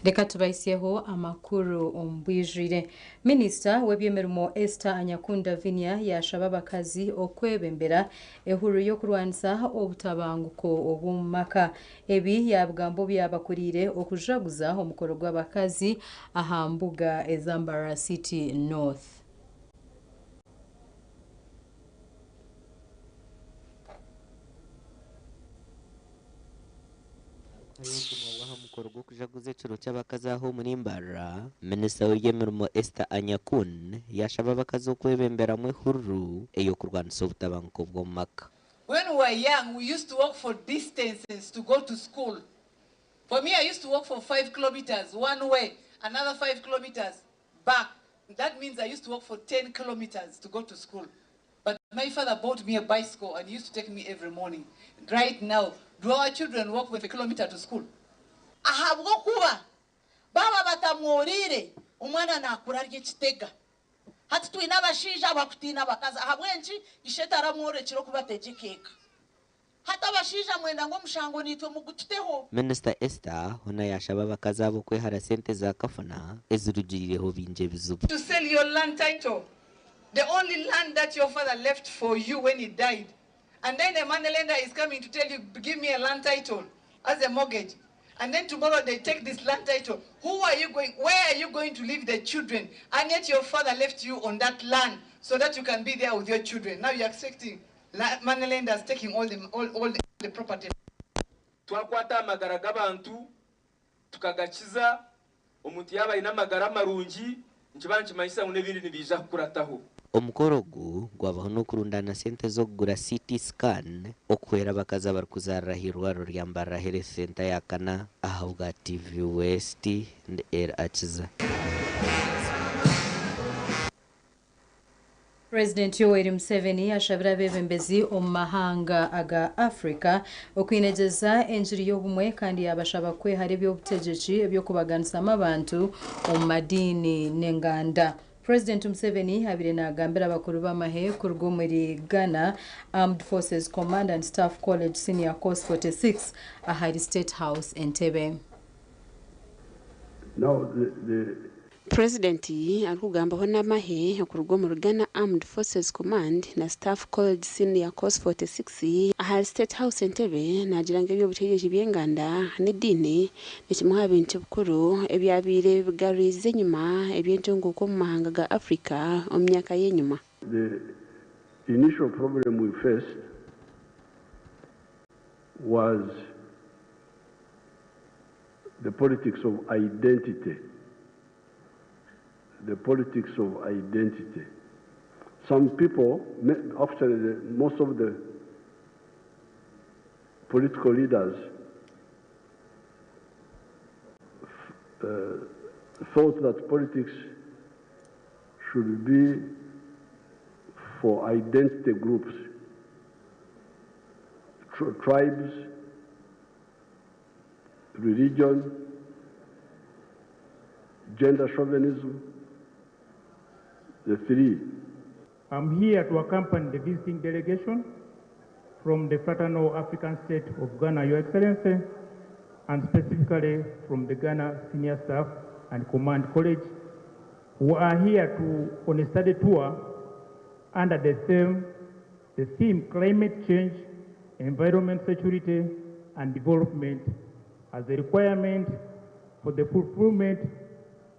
Reka tubahisyeho amakuru omu bwijwire. Minisita w'eby'emirimo Esther Anyakunda Vinia yaashaba abakazi okwebembera ehururu y'okurwanisa obutabanguko obw'omu maka. Ebi yaabigamba obu yaabakuriire okujaguza omukoro gw'abakazi aha mbuga eza Mbarara City North. Arikuhayo obutumwa bwe aha mukoro gw'okujaguza ekiro ky'abakazi aha omuri Mbarara, Minisita w'eby'emirimo Esther Anyakun yaashaba abakazi okwebemberamu ehururu ey'okurwanisa obutabanguko bw'omu maka. When we were young we used to walk for distances to go to school. For me I used to walk for 5 kilometres one way, another 5 kilometres back. That means I used to walk for 10 kilometres to go to school. But my father bought me a bicycle and he used to take me every morning. Right now, do our children walk with a kilometre to school? Ahabw'okuba baaba batamworeire, omwana naakura ari ekitega. Hati twine abashaija abakutiina abakazi. Ahabw'enki? Ishe taramworekire oku bategyeka eka. Hati abashaija mwenda ngu omushango naitwe mugututeho? Minisita Esther hoona yaashaba abakazi abo kwehara sente za kafuna ezirugiriireho bingi ebizibu. To sell your land title, the only land that your father left for you when he died, and then a money lender is coming to tell you give me a land title as a mortgage, and then tomorrow they take this land title. Who are you going, where are you going to leave the children? And yet your father left you on that land so that you can be there with your children. Now you're expecting money lenders taking all the, all, all the property. Twakwata aha magara g'abantu tukagakiza, omuntu yaaba aine amagara marungi nikiba nikimanyisa ngu n'ebindi nibiija kukurataho. Omukoro ogu gwabaho n'okurundaana sente z'okugura CT Scan okuhwera abakazi abarikuzaarira ah'eirwariro rya Mbarara Health Centre ya kana ahabwa TV West ndi El Akiza. Purezidenti Yoweri Museveni ashabire abeebembezi omu mahanga aga Africa okwinegyeza engiri y'obumwe kandi yaabashaba kwehara eby'obutegyeki eby'okubaganisamu abantu omu madiini n'enganda. Purezidenti Museveni abaire naagambira abakuru b'amahe kuruga omuri Ghana Armed Forces Command and Staff College Senior Course 46 ahari State House Entebbe. Now the, the Purezidenti arikugambaho n'amahe okuruga omuri Ghana Armed Forces Command na Staff College Senior Course 46 ahari State House Entebbe naagira ngu eby'obutegyeki by'enganda n'ediini ni kimwe aha bintu bikuru ebyabaire bigarwize enyima eby'entunguuka omu mahanga ga Africa omu myaka y'enyima. The initial problem we faced was the politics of identity. The politics of identity. Some people, actually the, most of the political leaders thought that politics should be for identity groups, tribes, religion, gender chauvinism, the three. I'm here to accompany the visiting delegation from the Fraternal African State of Ghana, Your Excellency, and specifically from the Ghana Senior Staff and Command College, who are here on a study tour under the theme climate change, environment security, and development as a requirement for the fulfillment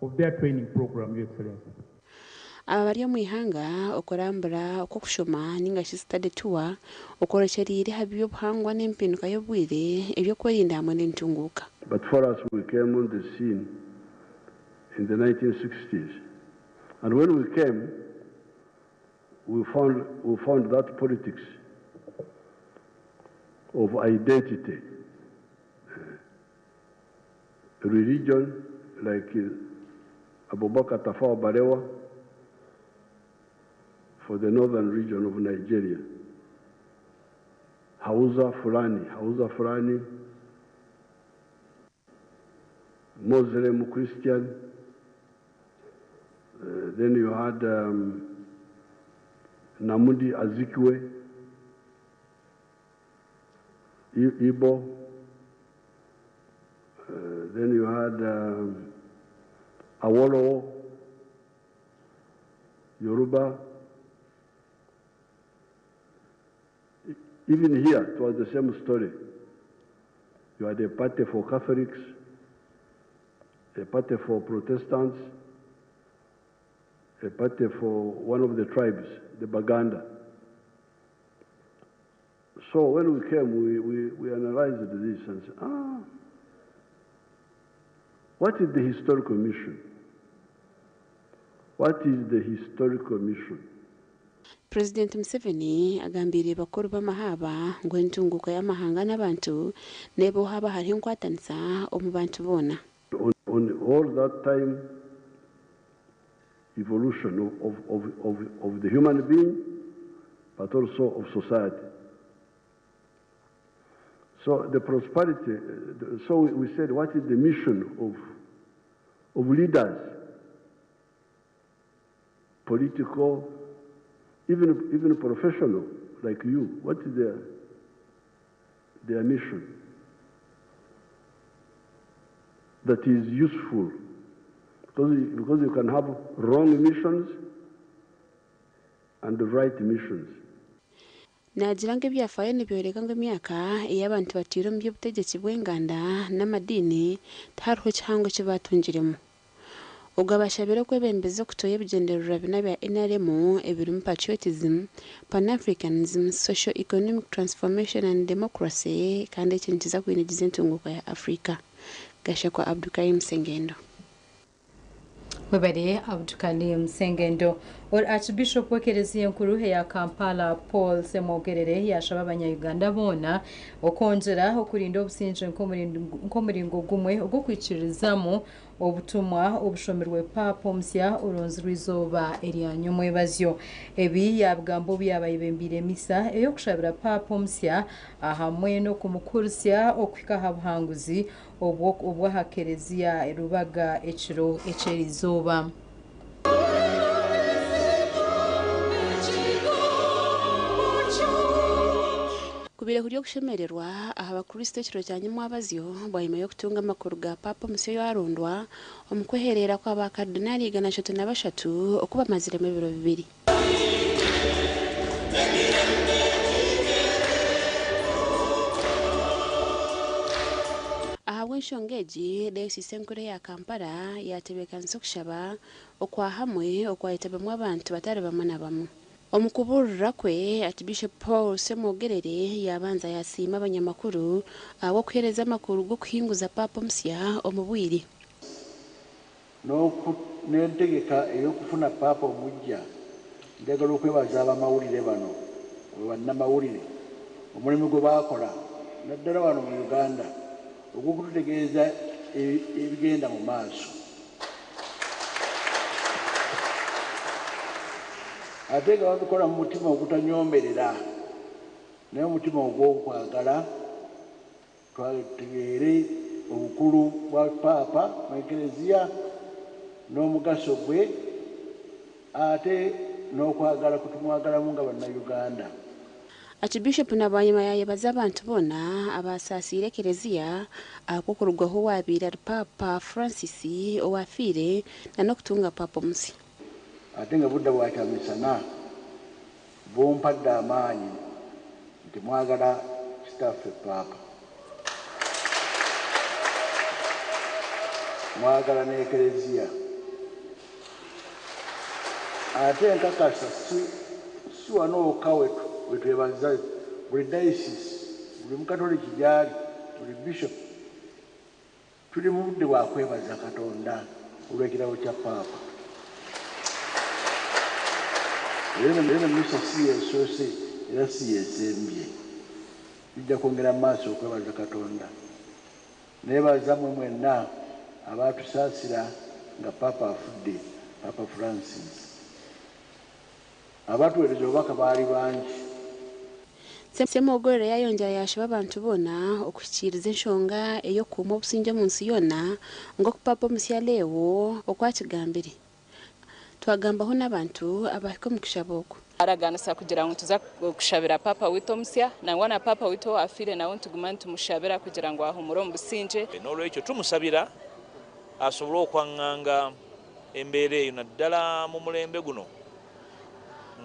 of their training program, Your Excellency. Aba bari omu ihanga okurambura okw'okushoma ninga shi study tour okworekyereire aha by'obuhangwa n'empinduka y'obwire, eby'okwerinda hamwe n'entunguuka. But for us, we came on the scene in the 1960s. And when we came, we found that politics of identity, religion, like Abubakar Tafawa Balewa for the northern region of Nigeria, Hausa Fulani, Hausa Fulani, Muslim, Christian. Then you had Nnamdi Azikiwe, Igbo. Then you had Awolowo, Yoruba. Even here, it was the same story. You had a party for Catholics, a party for Protestants, a party for one of the tribes, the Baganda. So when we came, we analyzed this and said, what is the historical mission? What is the historical mission? President Museveni agambiire bakuru b'amahaba ngu entunguka y'amahanga n'abantu neeba haba hariho enkwatanisa omu bantu boona. On all that time, evolution of the human being, but also of society. So the prosperity, so we said, what is the mission of leaders? Political, even professional, like you, what is their mission that is useful? Because you can have wrong missions and the right missions. Naagira ngu ebyafaayo nibyoreka ngu emyaka ei abantu batwire omu by'obutegyeki bw'enganda n'amadiini tihariho kihango eki batungiremu. Ogwo abashabire okwebembeza okutoya ebigyendererwa bina bya NRM ebirimu patriotism, Pan-Africanism, socio-economic transformation and democracy kandi eki nikiza kwinagiza entunguka ya Africa. Gashakwa Abdukarim Sengendo. Webale Abdukarim Sengendo. Archbishop w'ekereziya enkuru eya Kampala Paul Ssemogerere yashaba abanya-Uganda boona okwongyera okurinda obusingye nk'omuringo gumwe ogw'okwikirizamu obutumwa obushomirwe Paapa omusya oronzirwe izooba erya nyomwebazyo. Ebi yabigamba obu yabayebembiire emisa ey'okushabira Paapa omusya hamwe n'okumukurisya okuhika aha buhanguzi obw'aha kereziya Rubaga ekiro eky'erizooba. Kubire kuri okushemererwa aha bakristo ekiro kya nyamwabazyo bwanyuma y'okutunga amakuru ga Paapa omusya yarondwa omu kweherera kw'abakardinali 133 oku bamaziremu ebiro bibiri. Ahabw'enshonga egi, Dayosisi enkuru eya Kampala yatebeekanisa okushaba okwa hamwe okwayetabamu abantu batari bamwe na bamwe. Omu kubuurira kwe, Archbishop Paul Ssemogerere yabanza yasiima abanyamakuru ahabw'okuheereza amakuru g'okuhinguza Paapa omusya omu bwire. N'entegeka ey'okufuna Paapa omujja, njagala okwebaza abamawulire bano, bannamawulire, omulimu gwe baakola naddala wano mu Uganda ogw'okututegeeza ebigenda mu maaso. Ate nga babikola mu mutima ogutanyoomerera, naye omutima ogw'okwagala twategeere obukulu bwa Paapa mu Ekereziya n'omugaso gwe, ate n'okwagala kutumwagalamu nga bannayuganda. Archbishop Nabwanyima yayebaza abantu boona abasaasiire Ekereziya ahabw'okurugwaho owabiire ari Paapa Francis owafiire na n'okutunga Paapa omusya. Ate nga budde bwakyamisana bumpadde amaanyi nti mwagala kitaffe Paapa, mwagala n'Ekereziya. Ate nkakasa si wano wokka wetwebaza buli diocese, buli mukatoliki gy'ali, buli bishop, tuli mu budde bwa kwebaza Katonda olw'ekirabo kya Paapa. Era misa si yeesoose era si yeesembye. Tujja kwongera mu maaso okwebaza Katonda. Neebaza mmwe mwenna abaatusaasira nga Paapa afudde, Paapa Francis. Abatuweereza obubaka baali bangi. Ssemogerere yayongyera yashaba abantu boona okuhikiiriza enshonga ey'okukuuma obusingye omu nsi yoona ng'oku Paapa omusya Leo okwakigambire. Twagambaho n'abantu abahika omu kushaba oku. Araganisa kugira ngu tuza kushabira Paapa waitu omusya, nangwa na Paapa waitu owaafiire nawe nituguma nitumushabira kugira ngu ahumure omu busingye. N'olwekyo tumusabira asobole okwang'anga embeera eyo naddala mu mulembe guno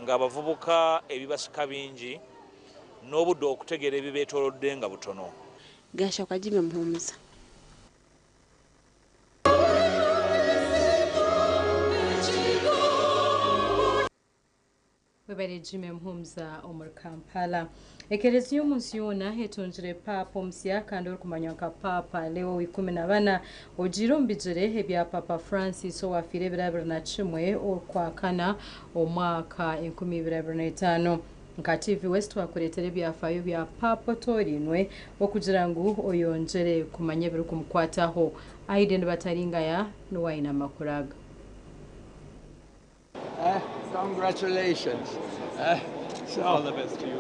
ng'abavubuka ebibasika bingi n'obudde okutegeera ebibeetoolodde nga butono. Gashakwa Jimmy Muhumuza. Webare Jimmy Muhumuza omuri Kampala. Ekereziya omu nsi yoona etungire Paapa omusya kandi orikumanywa nka Paapa Leo wa 14 ogiire omu bigyere ebya Paapa Francis owafiire ebiro 21 Okwakana omwaka 2025. Nka TV West twakureetera ebyafaayo bya Paapa otoorainwe okugira ngu oyongyere kumanya ebirikumukwataho. Aiden Bataringaya niwe aine amakuru aga. Congratulations. So all the best to you.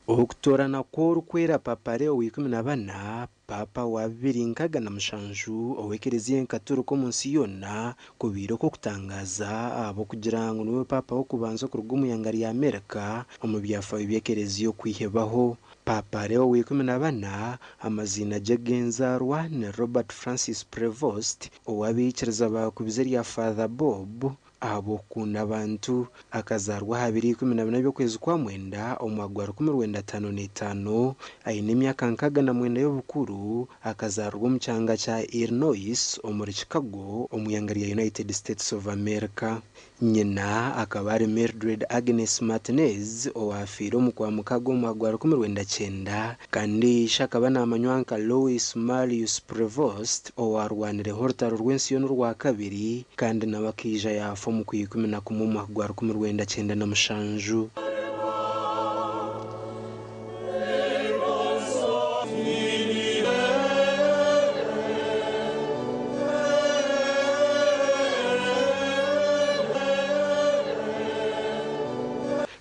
Okutoorana kw'Orikwera Paapa Leo wa 14, Paapa wa 2067 ow'Eklezia Enkatorika omu nsi yoona, kubaire okw'okutangaaza ahabw'okugira ngu niwe Paapa w'okubanza okuruga omu ihanga rya Amerika omu byafaayo by'Eklezia okwihebwaho. Paapa Leo wa 14, amaziina gye g'enzaarwa ni Robert Francis Prevost, ou abaikiriza baakubize erya Father Bob ahabw'okukunda abantu. Akazaarwa aha biro 14 by'okwezi kwa mwenda omwaka gwa 1955, aine emyaka 69 y'obukuru. Akazaarwa omu kyanga kya Illinois omuri Chicago omu ihanga rya United States of America. Nyina akaba ari Mildred Agnes Martinez owaafiire omu Kwamukaaga omu mwaka gwa 1900 kandi ishe akaba naamanywa nka Louis Marius Prevost owaarwanireho orutaro rw'ensi yoona orwa kabiri kandi nawe akaija yaafa omu Kwikumi-na-kumwe omu mwaka gwa 1997.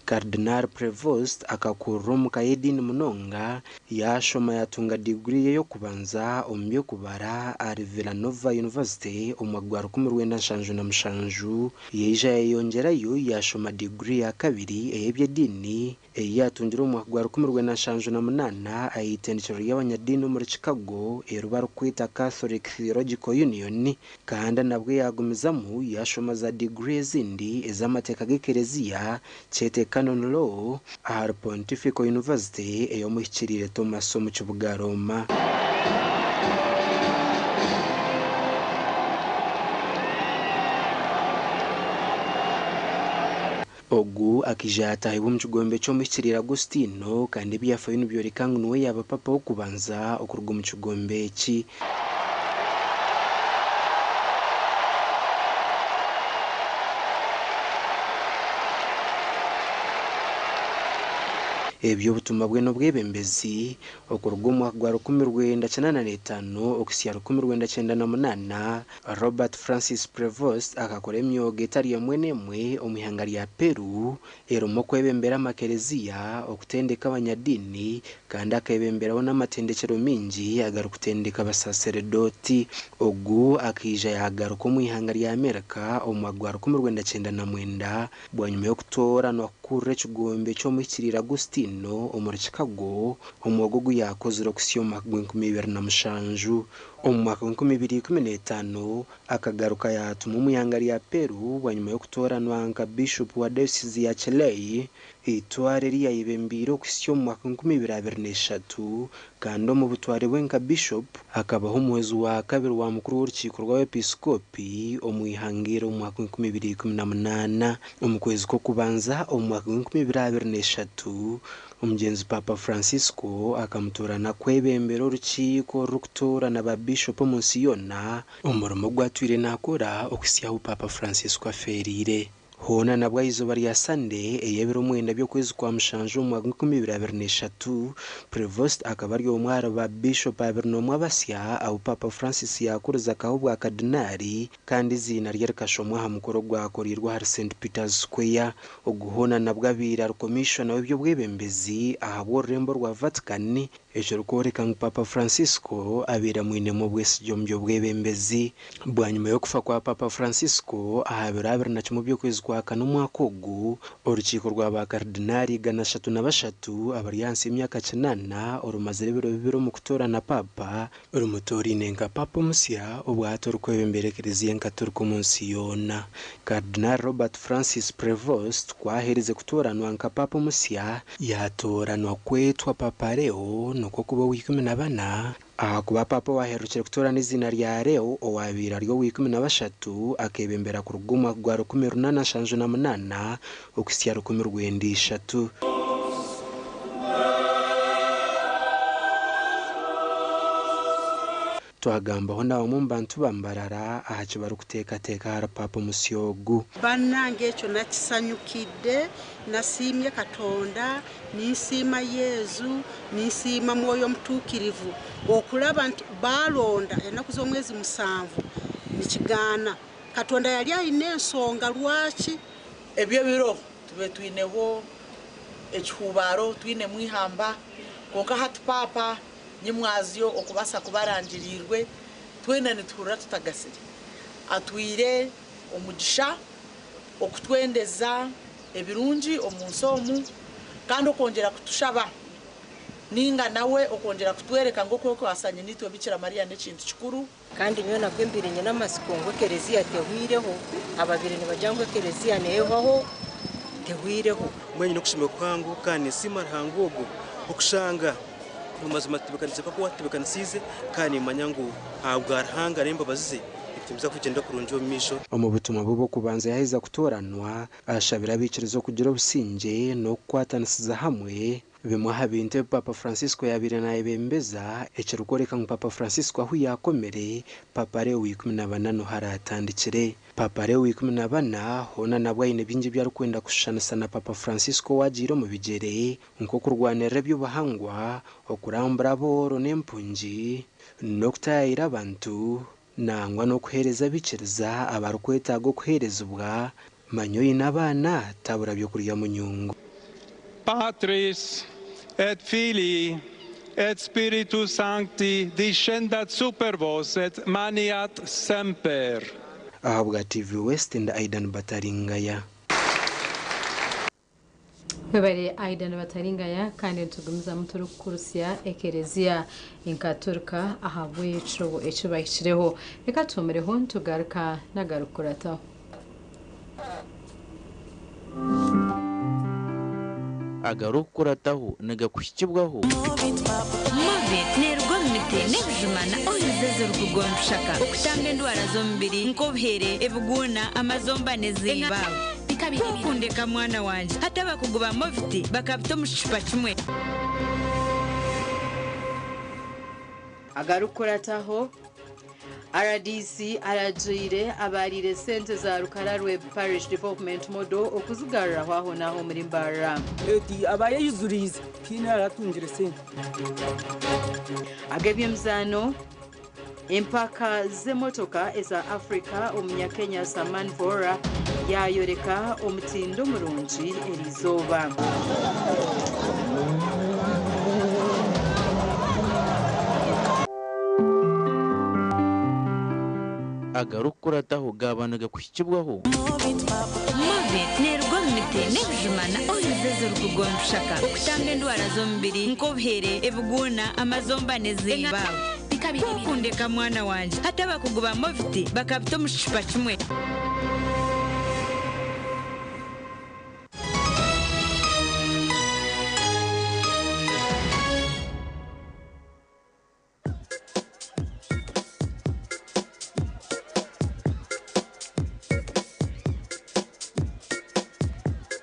Cardinal Prevost akakurira omu ka y'ediini munonga, yaashoma yaatunga diguri ye y'okubanza omu by'okubara ahari Villanova University omu mwaka gwa 1977, yaija yayeyongyerayo yaashoma diguri ya kabiri ey'eby'ediini ei yaatungire omu mwaka gwa 1978 aha itendekyero ry'abanyadiini omuri Chicago eri barikweta Catholic Theological Union kandi nabwo yaagumizamu yaashoma za diguri ezindi ez'amateeka g'ekereziya kyete Canon Law ahari Pontifical University ey'omuhikiriire Thomas omu kibuga Rooma. Ogu akaija yaataahibwa omu kigombe ky'omuhikiriire Agostino kandi ebyafaayo nibyoreka ngu niwe yaaba Paapa w'okubanza okuruga omu kigombe eki. Eby'obutumwa bwe n'obwebembezi okuruga omu mwaka gwa 1985 okuhitsya 1998, Robert Francis Prevost akakora emyoga etari emwe n'emwe omu ihanga rya Peru erimu okwebembera amakereziya, okutendeka abanyadiini kandi akeebemberaho n'amatendekyero maingi agarikutendeka abasaseredooti. Ogu akaija yaagaruka omu ihanga rya Amerika omu mwaka gwa 1999 Bwanyima y'okutooranwa kukurira ekigombe ky'omuhikiriire Agustino omuri Chicago, omwoga ogu yaakozire okuhitsya omu mwaka gw'enkumi ibiri na mushanju. Omu mwaka gw'enkumi ibiri ikumi n'etaano, akagaruka yaatumwa omu ihanga rya Peru bwanyima y'okutooranwa nka Bishopu wa Dayosizi ya Chile, eitware eri yaayebembeire okuhitsya omu mwaka gw'enkumi ibiri abiri n'eshatu kandi omu butware bwe nka Bishopu akabaho omuhwezi wa kabiri wa mukuru w'orukiiko rw'abepiskopi omu ihanga eri omu mwaka gw'enkumi ibiri ikumi na munaana. Omu kwezi kw'okubanza omu mwaka gw'enkumi ibiri abiri n'eshatu, omugyenzi Paapa Francisco akamutoorana kwebembera orukiiko orurikutoorana ba Bishopu omu nsi yoona, omurimo ogu atwire naakora okuhitsya ahu Paapa Francisco afeereire. Hoona nabwo aha izooba rya Sande ey'ebiro mwenda by'okwezi kwa mushanju omu mwaka gw'enkumi ibiri abiri n'eshatu, Prevost akaba ari omwe ahari ba Bishopu 21 abasya abu Paapa Francis yaakurize akaha obwa Kadinaari kandi eiziina rye rikashomwa aha mukoro ogwakoreirwe ahari Saint Peter's Square. Ogu hoona nabwo abaire ari Komishona w'eby'obwebembezi ahabw'orurembo rwa Vatican Ekirikworeka ngu Paapa Francisco abaire amwinemu obwesigye omu by'obwebembezi. Bwanyima y'okufa kwa Paapa Francisco aha biro 21 by'okwezi kwa. Kwakana omwaka ogu, orukiiko rwa baakaridinaari 303 abari ahansi y'emyaka 80 orumazire ebiro bibiri omu kutoorana Paapa rumutooraine nka Paapa omusya obwahati orikwebembera Ekereziya Enkaturika omu nsi yoona. Karidinaari Robert Francis Prevost ku aherize kutooranwa nka Paapa omusya, yaatooranwa kwetwa Paapa Leo nikwo kuba owa 14 ahakuba Paapa owaahererukire kutoorana eiziina rya Leo owaabaire ari owa 13 akeebembera kuruga omu mwaka gwa 1878 okuhitsya 1903. Twagambaho na bamwe omu bantu ba Mbarara aha ki barikuteekateeka ahari Paapa omusya ogu. Bannange ekyo nakisanyukidde, nasiimye Katonda, ninsiima Yezu, ninsiima Mwoyo Mutuukirivu okulaba nti baalonda enaku z'omwezi musanvu nikigaana. Katonda yali aine ensonga lwaki. Ebyo ebiro tube twineho ekihuubaaro, twinemu eihamba, kwonka hati Paapa nyimwazyo okubaasa kuba arangiriirwe, twena nituhurira tutagasire. Atwire omugisha okutwendeza ebirungi omu nsi omu, kandi okwongyera kutushaba ninga nawe okwongyera kutwereka ngu okwekwasa Nyinaitwe Bikira Mariya n'ekintu kikuru. Kandi nyowe nabwo mbaire nyine amatsiko ngu ekereziya tehwireho, ababaire nibagira ngu ekereziya neehwaho, tehwireho. Mbwenu nyine okushema kuhango kandi ninsiima Ruhanga ogwo okushanga omu mazima tutebeekanise nk'oku waatutebeekanisiize kandi nimmanya ngu ahabwa Ruhanga n'embabazi ze ebintu nibiza kugyenda kurungi omu maisho. Omu butumwa bwe bw'okubanza yaaheza kutooranwa, ashabire abaikiriza okugira obusingye n'okukwatanisiza hamwe, bimwe aha bintu ebi Paapa Francisco yaabaire naayebembeza, ekirikworeka ngu Paapa Francisco ahu yaakomire, Paapa Leo wa 14 niho araatandikire. Paapa Leo wa 14 hoona nabwo aine bingi ebi arikwenda kushushanisa na Paapa Francisco owaagiire omu bigyere, nk'okurwanirira eby'obuhangwa, okurambura abooro n'empungi, n'okutaayaayira abantu, nangwa n'okuheereza abaikiriza abarikwetaaga okuheerezibwa, manya oine abaana tabura by'okurya munyungu. Patris et Filii et Spiritus Sancti descendat super vos et maneat semper. Ahabwa TV West ndi Aidan Bataringaya. Webare Aidan Bataringaya kandi nitugumizamu turikukurusya ekereziya enkaturika ahabw'ekyo eki bahikireho. Reka tuhumireho nitugaruka n'agarikukurataho. Agarikukurataho nigakuhikibwaho. Movit neeruga omu miti n'ebijuma na oils ezirikuruga omu bishaka okutamba endwara z'omubiri nk'obuhere, ebiguuna, amazomba n'eziiba. Ku okundeka mwana wangye, hati abakugu ba Movit bakabita omu kicupa kimwe. Agarikukurataho, Rdc aragiire abaariire sente za Rukararwe Parish Development Model okuzigaruraho aho n'aho omuri Mbarara. Eti abayeyizuriize tihaine aratungire sente. Ag'eby'emizaano, Empaka z'emotoka eza Africa Omunya-Kenya Saman Vora yaayoreka omutindo murungi eriizooba. Agarikukurataho gaaba nigakuhikibwaho. Movit neeruga omu miti n'ebijuma na oils ezirikuruga omu bishaka okutamba endwara z'omubiri nk'obuhere, ebiguuna, amazomba n'eziiba. Ku okundeka mwana wangye, hati abakugu ba Movit bakabita omu kicupa kimwe.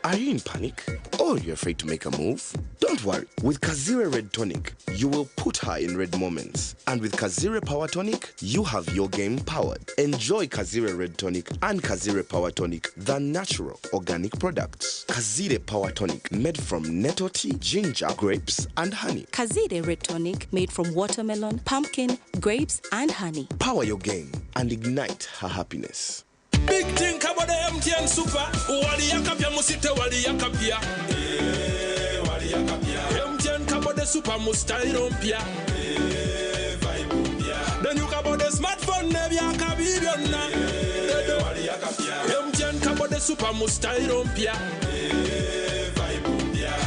Are you in panic? Or you're afraid to make a move? Don't worry. With Kazire Red Tonic, you will put her in red moments. And with Kazire Power Tonic, you have your game powered. Enjoy Kazire Red Tonic and Kazire Power Tonic, the natural organic products. Kazire Power Tonic, made from nettle tea, ginger, grapes, and honey. Kazire Red Tonic, made from watermelon, pumpkin, grapes, and honey. Power your game and ignite her happiness. Big thing about the MTN Super. Waliyakapya musite waliyakapya. Eh, waliyakapya. MTN kabode Super mu style mpya. Eh, vibe mpya. Then you kabode smartphone nebyakabi byonna. Eh, waliyakapya. MTN kabode kabode super mu style mpya.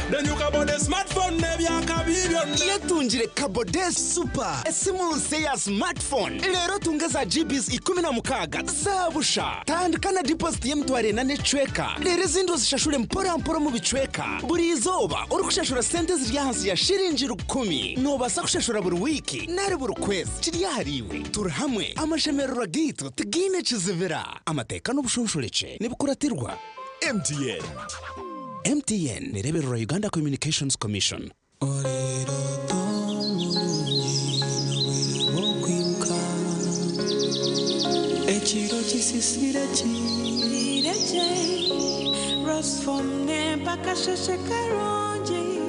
The new kabode smartphone n'ebyakabi byonna. Yetungire Kabode Super, esimu nsya ya smartphone. Leero otunge za GBs 16 za busha. Tandika na deposit y'emitwaro ena n'ekicweka, reero ezindi ozishashure mpora mpora omu bicweka. Buri izooba orikushashura sente eziri ahansi ya shiringi 1,000. Noobaasa kushashura buri wiiki nari buri kwezi, kiri ahariiwe. Turi hamwe, amashemererwa gaitu tigaine kizibira. Amateeka n'obushonshorekye nibikuratirwa. MTN. MTN nereebererwa Uganda Communications Commission. Ekiro kisisire kireje Rosfom nempaka sheshe karungi.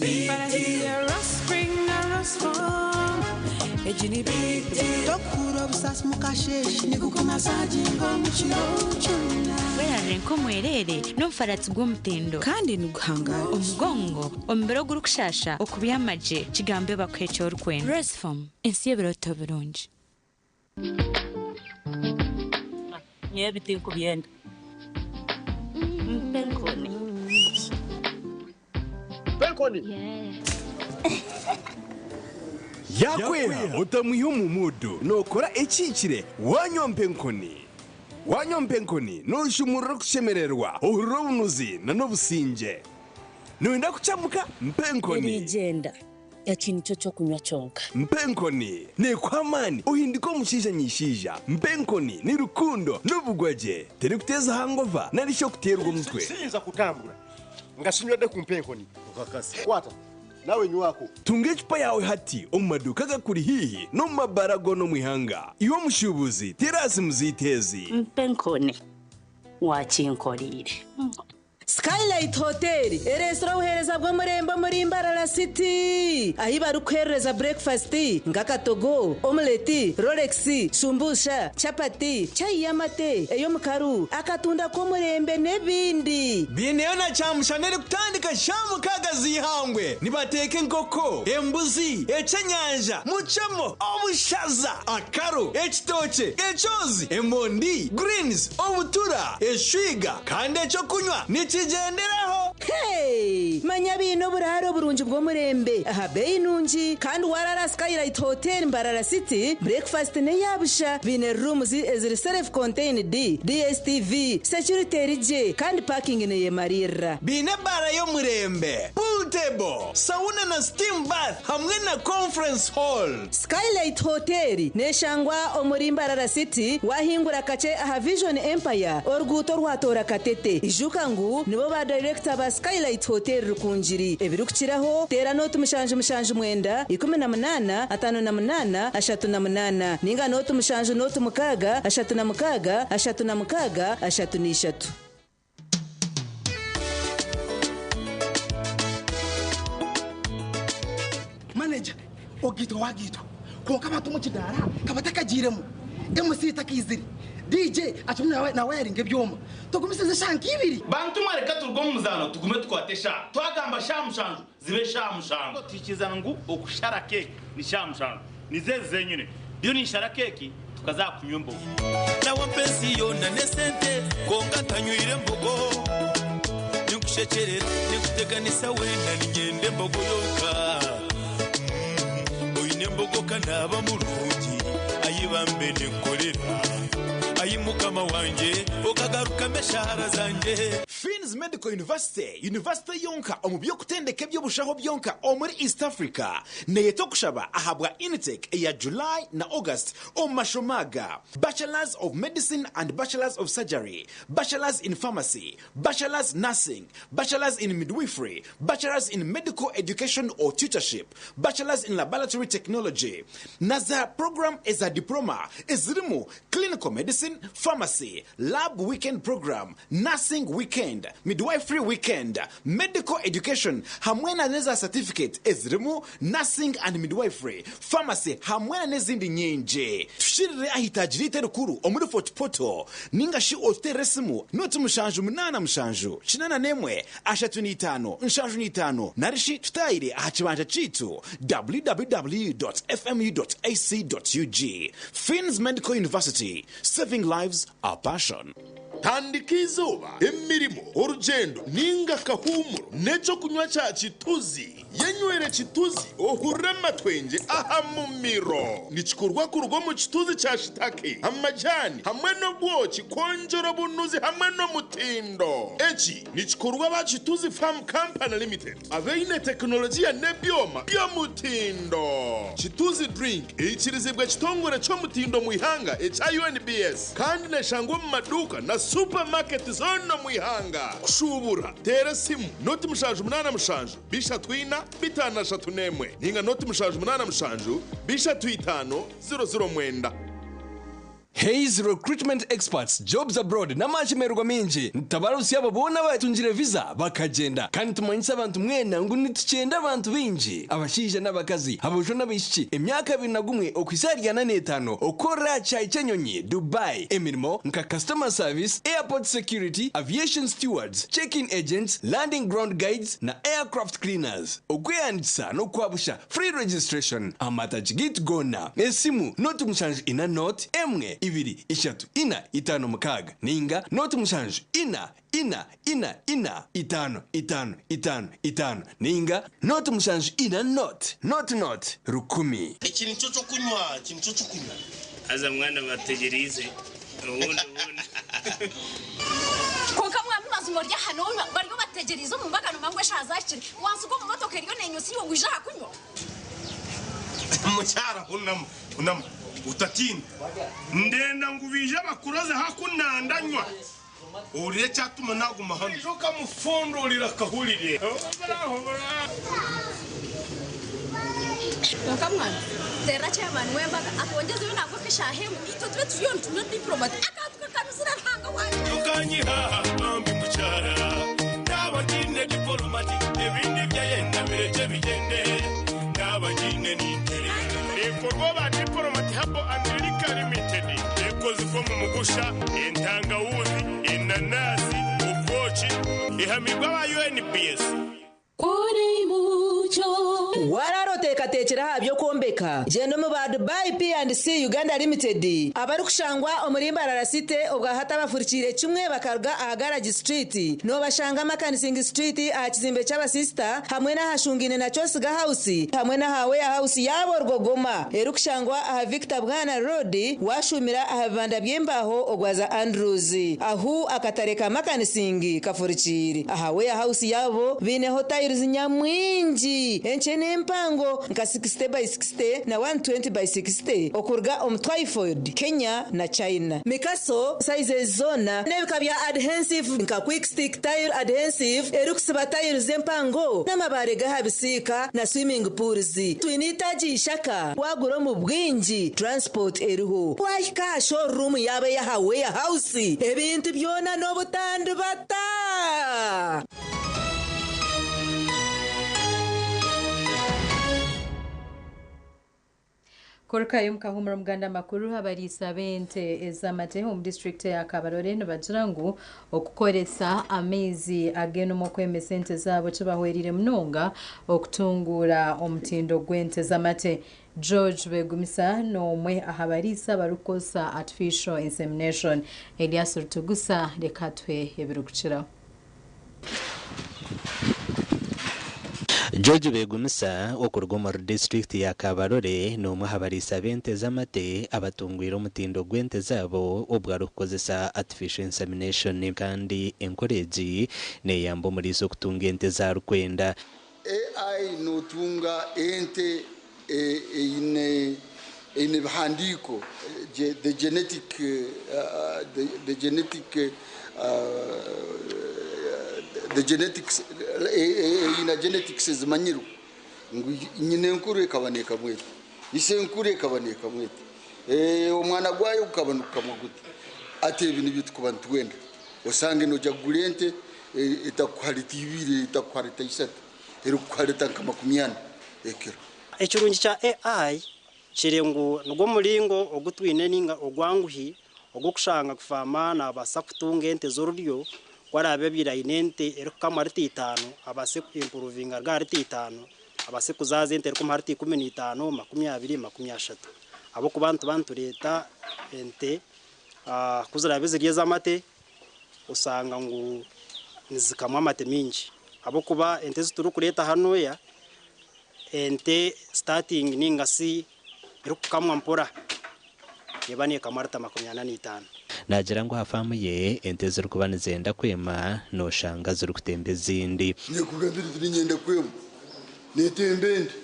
But I hear Rospring na Rosfom Ejini biti Tokura obusasi mukasheshe nikukumasaginga omukiro kyonna. Werarire nk'omwerere n'omufaratsi gw'omutindo kandi niguhangara omugongo omubiri ogurikushasha okubyama gye kigambe bakuha eki orikwenda. Rosfom ensi y'ebiroto birungi. Nyowe ebi tinkubyenda. Mpenkoni. Penkoni. Yakweha otamwiha omu mudu nookora ekihikire wanywa mpenkoni. Wanywa mpenkoni nooshumurura okushemererwa, ohurira obunuzi n'obusingye. Nooyenda kucamuka? Mpenkoni. Erigyenda eki nikyo ky'okunywa kyonka. Mpenkoni neekuha amaani ohinduka omushaija nyishaija. Mpenkoni ni rukundo n'obugwagye. Terikuteeza hangova nari shi okuteerwa omutwe. Siyinza kutambura nga sinywedde ku mpenkoni. Kwata nawe nywako. Tunga ecupa yaawe hati omu maduuka agakuri haihi n'omu mabaara goona omu ihanga. Iwe omushuubuzi, teera aha simu zaitu ezi. Mpenkoni wakinkoriire. Skylight Hotel ereetsire obuheereza bw'omurembe omuri Mbarara City ahu barikuheereza breakfast nk'akatogo, omelette, rolex, shumbusha, chapati, chai y'amate, ey'omukaru, akatunda k'omurembe n'ebindi. Biineyo na kyamushana erikutandika shaaha 6 z'eihangwe. Nibateeka enkoko, embuzi, ekyenyanja, mucemo, obushaza, akaru, ekitookye, ekyozi, emondi, greens, obutura, eshwiga kandi ekyokunywa nikigyenderaho. Hey! Manya biine oburaaro burungi bw'omurembe aha beeyi nungi kandi warara Skylight Hotel Mbarara City, breakfast n'eya busha. Biine rooms eziri self contained, DSTV, security eri gye kandi parking neyemariirira. Biine ebaara y'omurembe, pool table, sauna na steam bath hamwe na conference hall. Skylight Hotel neshangwa omuri Mbarara City, wahingura kakye aha Vision Empire, oruguuto rwatoora Katete. Ijuka ngu nibo ba director ba Skylight Hotel Rukungiri. Ebirikukiraho teera nooti 779 18 58 38 ninga nooti 7 nooti 6 36 36 33. Manager, ogitwa wagitwa kwonka abantu omu kidaara kabatakagiiremu, MC takaizire, DJ akirimu nawayaringa ebyoma, tugumisirize eshaaha nk'ibiri. Bantu mwe reka turuge omu muzaano tugume tukwate eshaaha. Twagamba shaaha 7 zibe shaaha 7. Twikiriza ngu okushara keeki ni shaaha 7. Nizo ezi zenyine. Ndiyo ninshara keeki tukaza kunywa embogo. Nawe mpensi yoona n'esente kwonka ntanywire embogo. Ninkushekyerera, ninkuteganisa weena niinyenda embogo yonka. Oine embogo ka naaba murungi, ahi bambe ninkukorera. Ahi mukama wangye, okagarukamu eshaara zangye. Finn's Medical University, yunivasite yonka omu by'okutendeka eby'obushaho byonka omuri East Africa, neeyeta okushaba ahabwa intake eya July na August omu mashomo aga, Bachelors of Medicine and Bachelors of Surgery, Bachelors in Pharmacy, Bachelors Nursing, Bachelors in Midwifery, Bachelors in Medical Education or Tutorship, Bachelors in Laboratory Technology, na za puroguraamu eza Diploma ezirimu Clinical Medicine, Pharmacy, Lab Weekend Program, Nursing Weekend, Midwifery Weekend, Medical Education hamwe na n'eza satifiketi ezirimu Nursing and Midwifery, Pharmacy hamwe na n'ezindi nyingi. Tushirire aha itaagi ryaitu erikuru omuri Fort Portal ninga shi otuteerere esimu noti 7 8 7 81 35 75 nari shi tutaayire aha kibanja kyaitu www.fmu.ac.ug. Finn's Medical University, saving lives. Solutions, our passion. Tandika izooba, emirimo, orugyendo ninga akahuumuro n'ekyokunywa kya Kituzi. Yenywere Kituzi ohurire amatwengye aha mumiro. Nikikorwa kuruga omu kituzi kya shitake, amajani hamwe n'obwoki kwongyera obunuzi hamwe n'omutindo. Eki nikikorwa aba Kituzi Farm Company Limited abaine tekinologiya n'ebyoma by'omutindo. Kituzi Drink eikirizibwa ekitongore ky'omutindo omu ihanga ekya UNBS kandi neshangwa omu maduuka na supamaketi zoona omu ihanga. Kushuubura, teera esimu 0 787 34 531 ninga 0 787 35 009. Hayes Recruitment Experts Jobs Abroad n'amashemererwa mingi nitabarusi abo boona batungire visa bakagenda, kandi tumanyisa abantu mwena ngu nitukyenda abantu bingi, abashaija n'abakazi, aboojo n'abaishiki, emyaka 21 okuhisa ahari 45, okukora kyayi ky'enyonyi Dubai, emirimo nka customer service, airport security, aviation stewards, check-in agents, landing ground guides na aircraft cleaners. Okweyandikisa n'okwabusha, free registration. Amataji gitu gona, esimu 074 0 1 2 3 4 5 6 ninga 07 4 4 4 4 5 5 5 5 ninga 074 0 0 0 1000. Eki nikyo kyokunywa, eki nikyo kyokunywa. Haza mwana bategyereize obundi obundi. Konka mwami, mazima ori aha nonywa, bariyo bategyereize omu mbaga nomanya ngu eshaaha zahikire, wansiga omu motoka eriyo nenyusa iwe ngwija aha kunywa. Mukyara, hunama, hunama, utatiina. Ndenda ngu baije bakuroze hakunandanywa. Ohurire ekyatuma naguma hanu. Ija okamufundurira akahurire. Konka mwana, terera chairman w'embaga atwongyeze nangwa nk'eshaaha emwe, itwe tube turiyo nitunywa diplomat akantu kakanuzire Ruhanga wangye. Ukanyiha bambi mukyara, naba ngine diporomati, ebindi byayenda bireke bigende, naba ngine nintere. Ekorwa ba Diplomat Herbal and Liquor Limited. Ekozibwa mu mugusha, entangawuzi, enanasi, obwoki, ehamibwa aba UNBS. Kuri mucyo wararoteekateekera aha by'okwombeka, gyenda omu ba Dubai P&C Uganda Limited abarikushangwa omuri Mbarara City, obwahati abafurikiire kimwe bakaruga aha Garage Street. Noobashanga Makanising Street aha kizimbe ky'abasisita, hamwe n'ahashungaine na Kyosiga House, hamwe n'aha warehouse yaabo Rwogoma erikushangwa aha Victor Bwana Road, washumira aha bibanda by'embaho ogwaza Andrews, ahu akatare ka Makanising kafurikiire. Aha warehouse yaabo biineho tiles nyamwingi enkye n'empango nka 60 by 60 na 120 by 60 okuruga omu Twyford, Kenya na China, mikaso sizes zoona, n'ebika bya adhesive nka quick stick tile adhesive erikusiba tiles empango n'amabaare g'aha bisiika na swimming pools. Twine itaagi ishaka, wagura omu bwingi transport eriho. Wahika aha showroom yaaba eyaha warehouse, ebintu byona n'obutandibata. Kurukayo mukahumura omuganda makuru, abariisa b'ente ez'amate omu disitulikiti ya Kabarole nibagira ngu okukoresa amaizi ag'enuma okwemesa ente zaabo kibahwerire munonga okutunguura omutindo gw'ente z'amate. George Begumisa n'omwe aha bariisa abarikukozesa artificial insemination. Elias Rutugusa reka tuhe ebirikukiraho. George Begumisa okuruga omuri disitulikiti ya Kabarole n'omwe aha bariisa b'ente z'amate abatungwire omutindo gw'ente zaabo obwo arikukozesa artificial insemination, kandi enkora egi neeyamba omuriisa okutunga ente ezi arikwenda. AI notunga ente eine ebihandiiko, the genetics, eine genetics ezimanyirwe ngu nyina enkuru ekaba nekamwete, ise enkuru ekaba nekamwete, omwana gwayo gukaba nigukamwa gute. Ati ebi nibyo tukuba nitwenda, osange noja kugura ente etakuha lita 2, etakuha lita 3, erikukuha lita nka 40 ekiro. Ekirungi kya AI kiri ngu nigwo muringo ogu twine ninga ogwanguhi ogw'okushanga kufaama nabaasa kutunga ente z'oruryo. Ku araabe abaire aine ente erikukamwa lita 5, abaase kuimprovinga rwa lita 5, abaase kuzaaza ente erikumuha lita 15, 20, 30, ahabw'okuba nituba nitureeta ente. Ku ziraabe ziri ez'amate osanga ngu nizikamwa amate mingi ahabw'okuba ente ezi turikureeta hanuya ente starting ninga shi erikukamwa mpora neeba neekamwa rita 45. Naagira ngu aha faamu ye ente ezirikuba nizenda kwema nooshanga zirikutemba ezindi. Nekugambira eti niinyenda kwema, neetemba endi.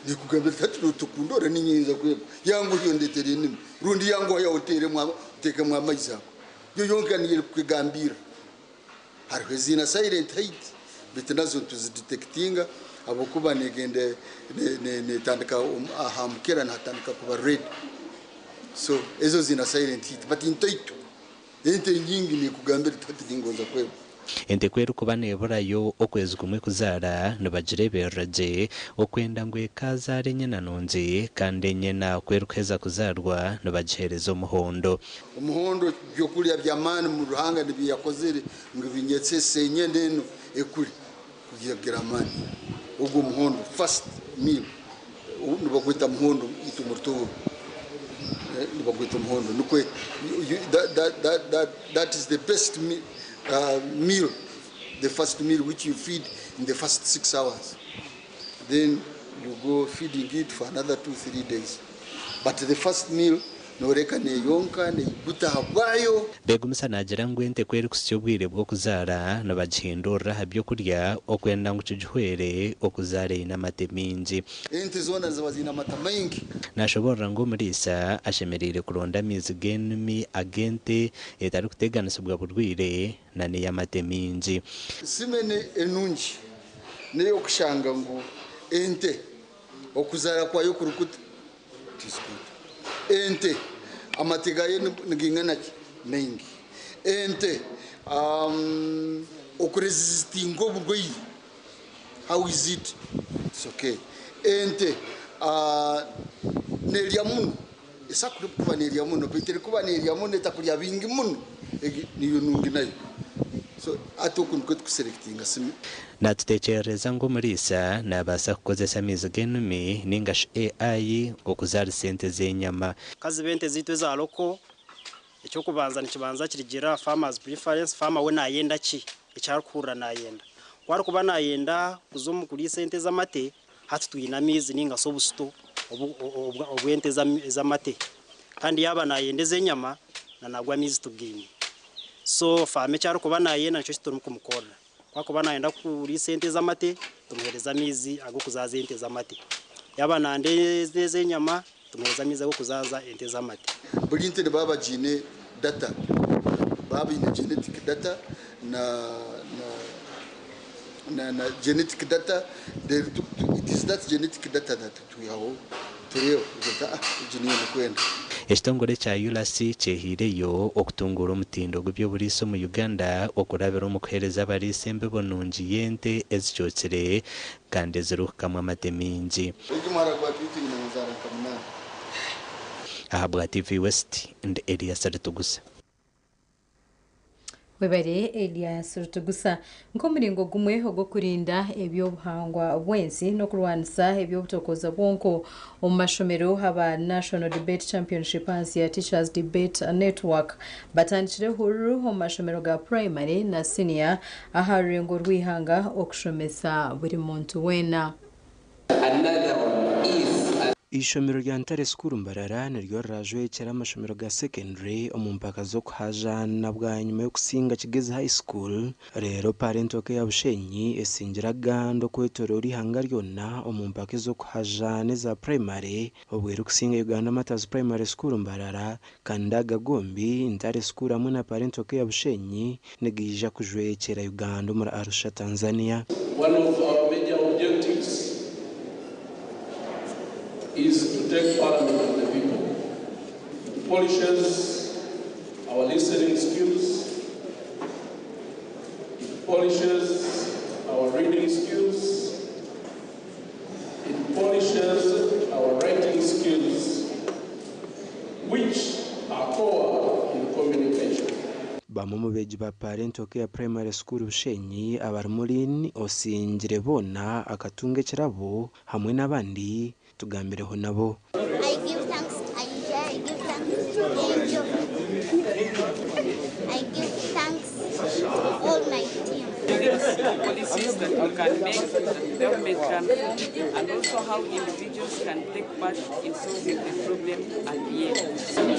Nekugambira eti hati notukundora niinyenda kwema, yanguhi ondeetere enimi rundi yanguha yawe oteeremu oteekemu amaizi ago. Yo yonka niyo erikukugambira. Hariho eziine silent height beitu nazo nituzidetectinga ahabw'okuba negenda netandika aha mukira nihatandika kuba red. So ezo ziine silent heat but ntaito. Ente nyingi nekugambira eti hati ningonza kwema. Ente ku erikuba neeburayo okwezi kumwe kuzaara, nibagireeberera gye okwenda ngu ekaazaara enyena nungi kandi enyena ku erikuheza kuzaarwa nibagiheereza omuhondo. Omuhondo byokurya by'amaani mu Ruhanga nibyo yakozire ngu binyetsese enyena enu ekure kugira amaani. Ogwo muhondo first meal nibagweta muhondo itwe omu Rutooro nibagweta omuhondo nikwe that is the best meal, the first meal which you feed in the first 6 hours. Then you go feeding it for another 2-3 days. But the first meal noreka neyonka neiguta ahabwayo. Begumisa naagira ngu ente ku erikuhitsya obwire bw'okuzaara nibagihindurira aha by'okurya okwenda ngu kigihwere okuzaara eine amate maingi. Ente zoona niziba ziine amata maingi. Naashoboorora ngu omuriisa ashemereire kuronda amaizi g'enimi ag'ente etarikuteganisibwa burwaire na n'ey'amate maingi. Simene enungi n'ey'okushanga ngu ente okuzaara kwayo kuri kuta? It is good. Ente amate gaayo nigaingana ki? Maingi. Ente okuresistinga oburwaire, how is it? It's okay. Ente nerya muno, esakuri kuba nerya muno, beitu erikuba nerya muno etakurya bingi muno, egi niyo nungi nayo. So hati oku nikwo tukuselectinga simi. Natutekyerereza ngu omuriisa nabaasa kukozesa amaizi g'enumi ninga shi AI okuzaarisa ente z'enyama. Kaziba ente zaitu eza local, eky'okubanza nikibanza kirigiirira aha farmer's preference, farmer we nayenda ki, eki arikuhurira nayenda. Ku arikuba nayenda kuza omu kuriisa ente ez'amate, hati twine amaizi ninga shi obusito obw'ente ez'amate. Kandi yaaba nayenda ez'enyama, na nago amaizi tugaine. So farmer eki arikuba nayenda nikyo eki turikumukorera. Ku arikuba nayenda kuriisa ente ez'amate, tumuheereza amaizi ag'okuzaaza ente z'amate. Yaaba nayenda ez'enyama, tumuheereza amaizi ag'okuzaaza ente z'amate. Buri nte nibaba bagiine data, baba baine genetic data na na na genetic data, then it is that genetic data that twihaho tureeba tugira tuti ah egi niyo ndikwenda. Ekitongore ekya ULAS kyehaireyo okutunguura omutindo gw'eby'oburiisa omu Uganda okurabira omu kuheereza abariisa embibo nungi y'ente ezicookire kandi ezirikukamwa amate maingi. Egi muhara gwa Twitwi nyina nzaara nka munaana. Ahabwa TV West, ndi Elias Ritugusa. Webare Elias Rutugusa. Nk'omuringo gumwe ogw'okurinda eby'obuhangwa bw'ensi n'okurwanisa eby'obutokooza bwonko omu mashomero, aba National Debate Championship ahansi ya Teachers Debate Network batandikire ehururu omu mashomero ga purayimare na siniya aha rurengo rw'eihanga okushomesa buri muntu weena. Eishomero rya Ntare School Mbarara niryo rirajwekyera amashomero ga secondary omu mpaka z'okuhajaana bwanyima y'okusinga Kigezi High School reero Parental Care Bushenyi esingire agandi okwetoroora eihanga ryona omu mpaka ez'okuhajaana eza primary obwo erikusinga Uganda Martyrs Primary School Mbarara kandi aga gombi Ntare School hamwe na Parental Care Bushenyi nigaija kujwekyera Uganda omuri Arusha Tanzania. One of our major objectives is to take Parliament to the people. It polishes our listening skills, it polishes our reading skills, it polishes our writing skills, which are core in communication. Bamwe omu beegi ba Parental Care Primary School Bushenyi abarimu Lynn osingire boona akatunga ekirabo hamwe n'abandi tugambireho nabo. I give thanks to Aisha, I give thanks to that we can make, that the government can form, and also how individuals can take part in solving the problem at the end. We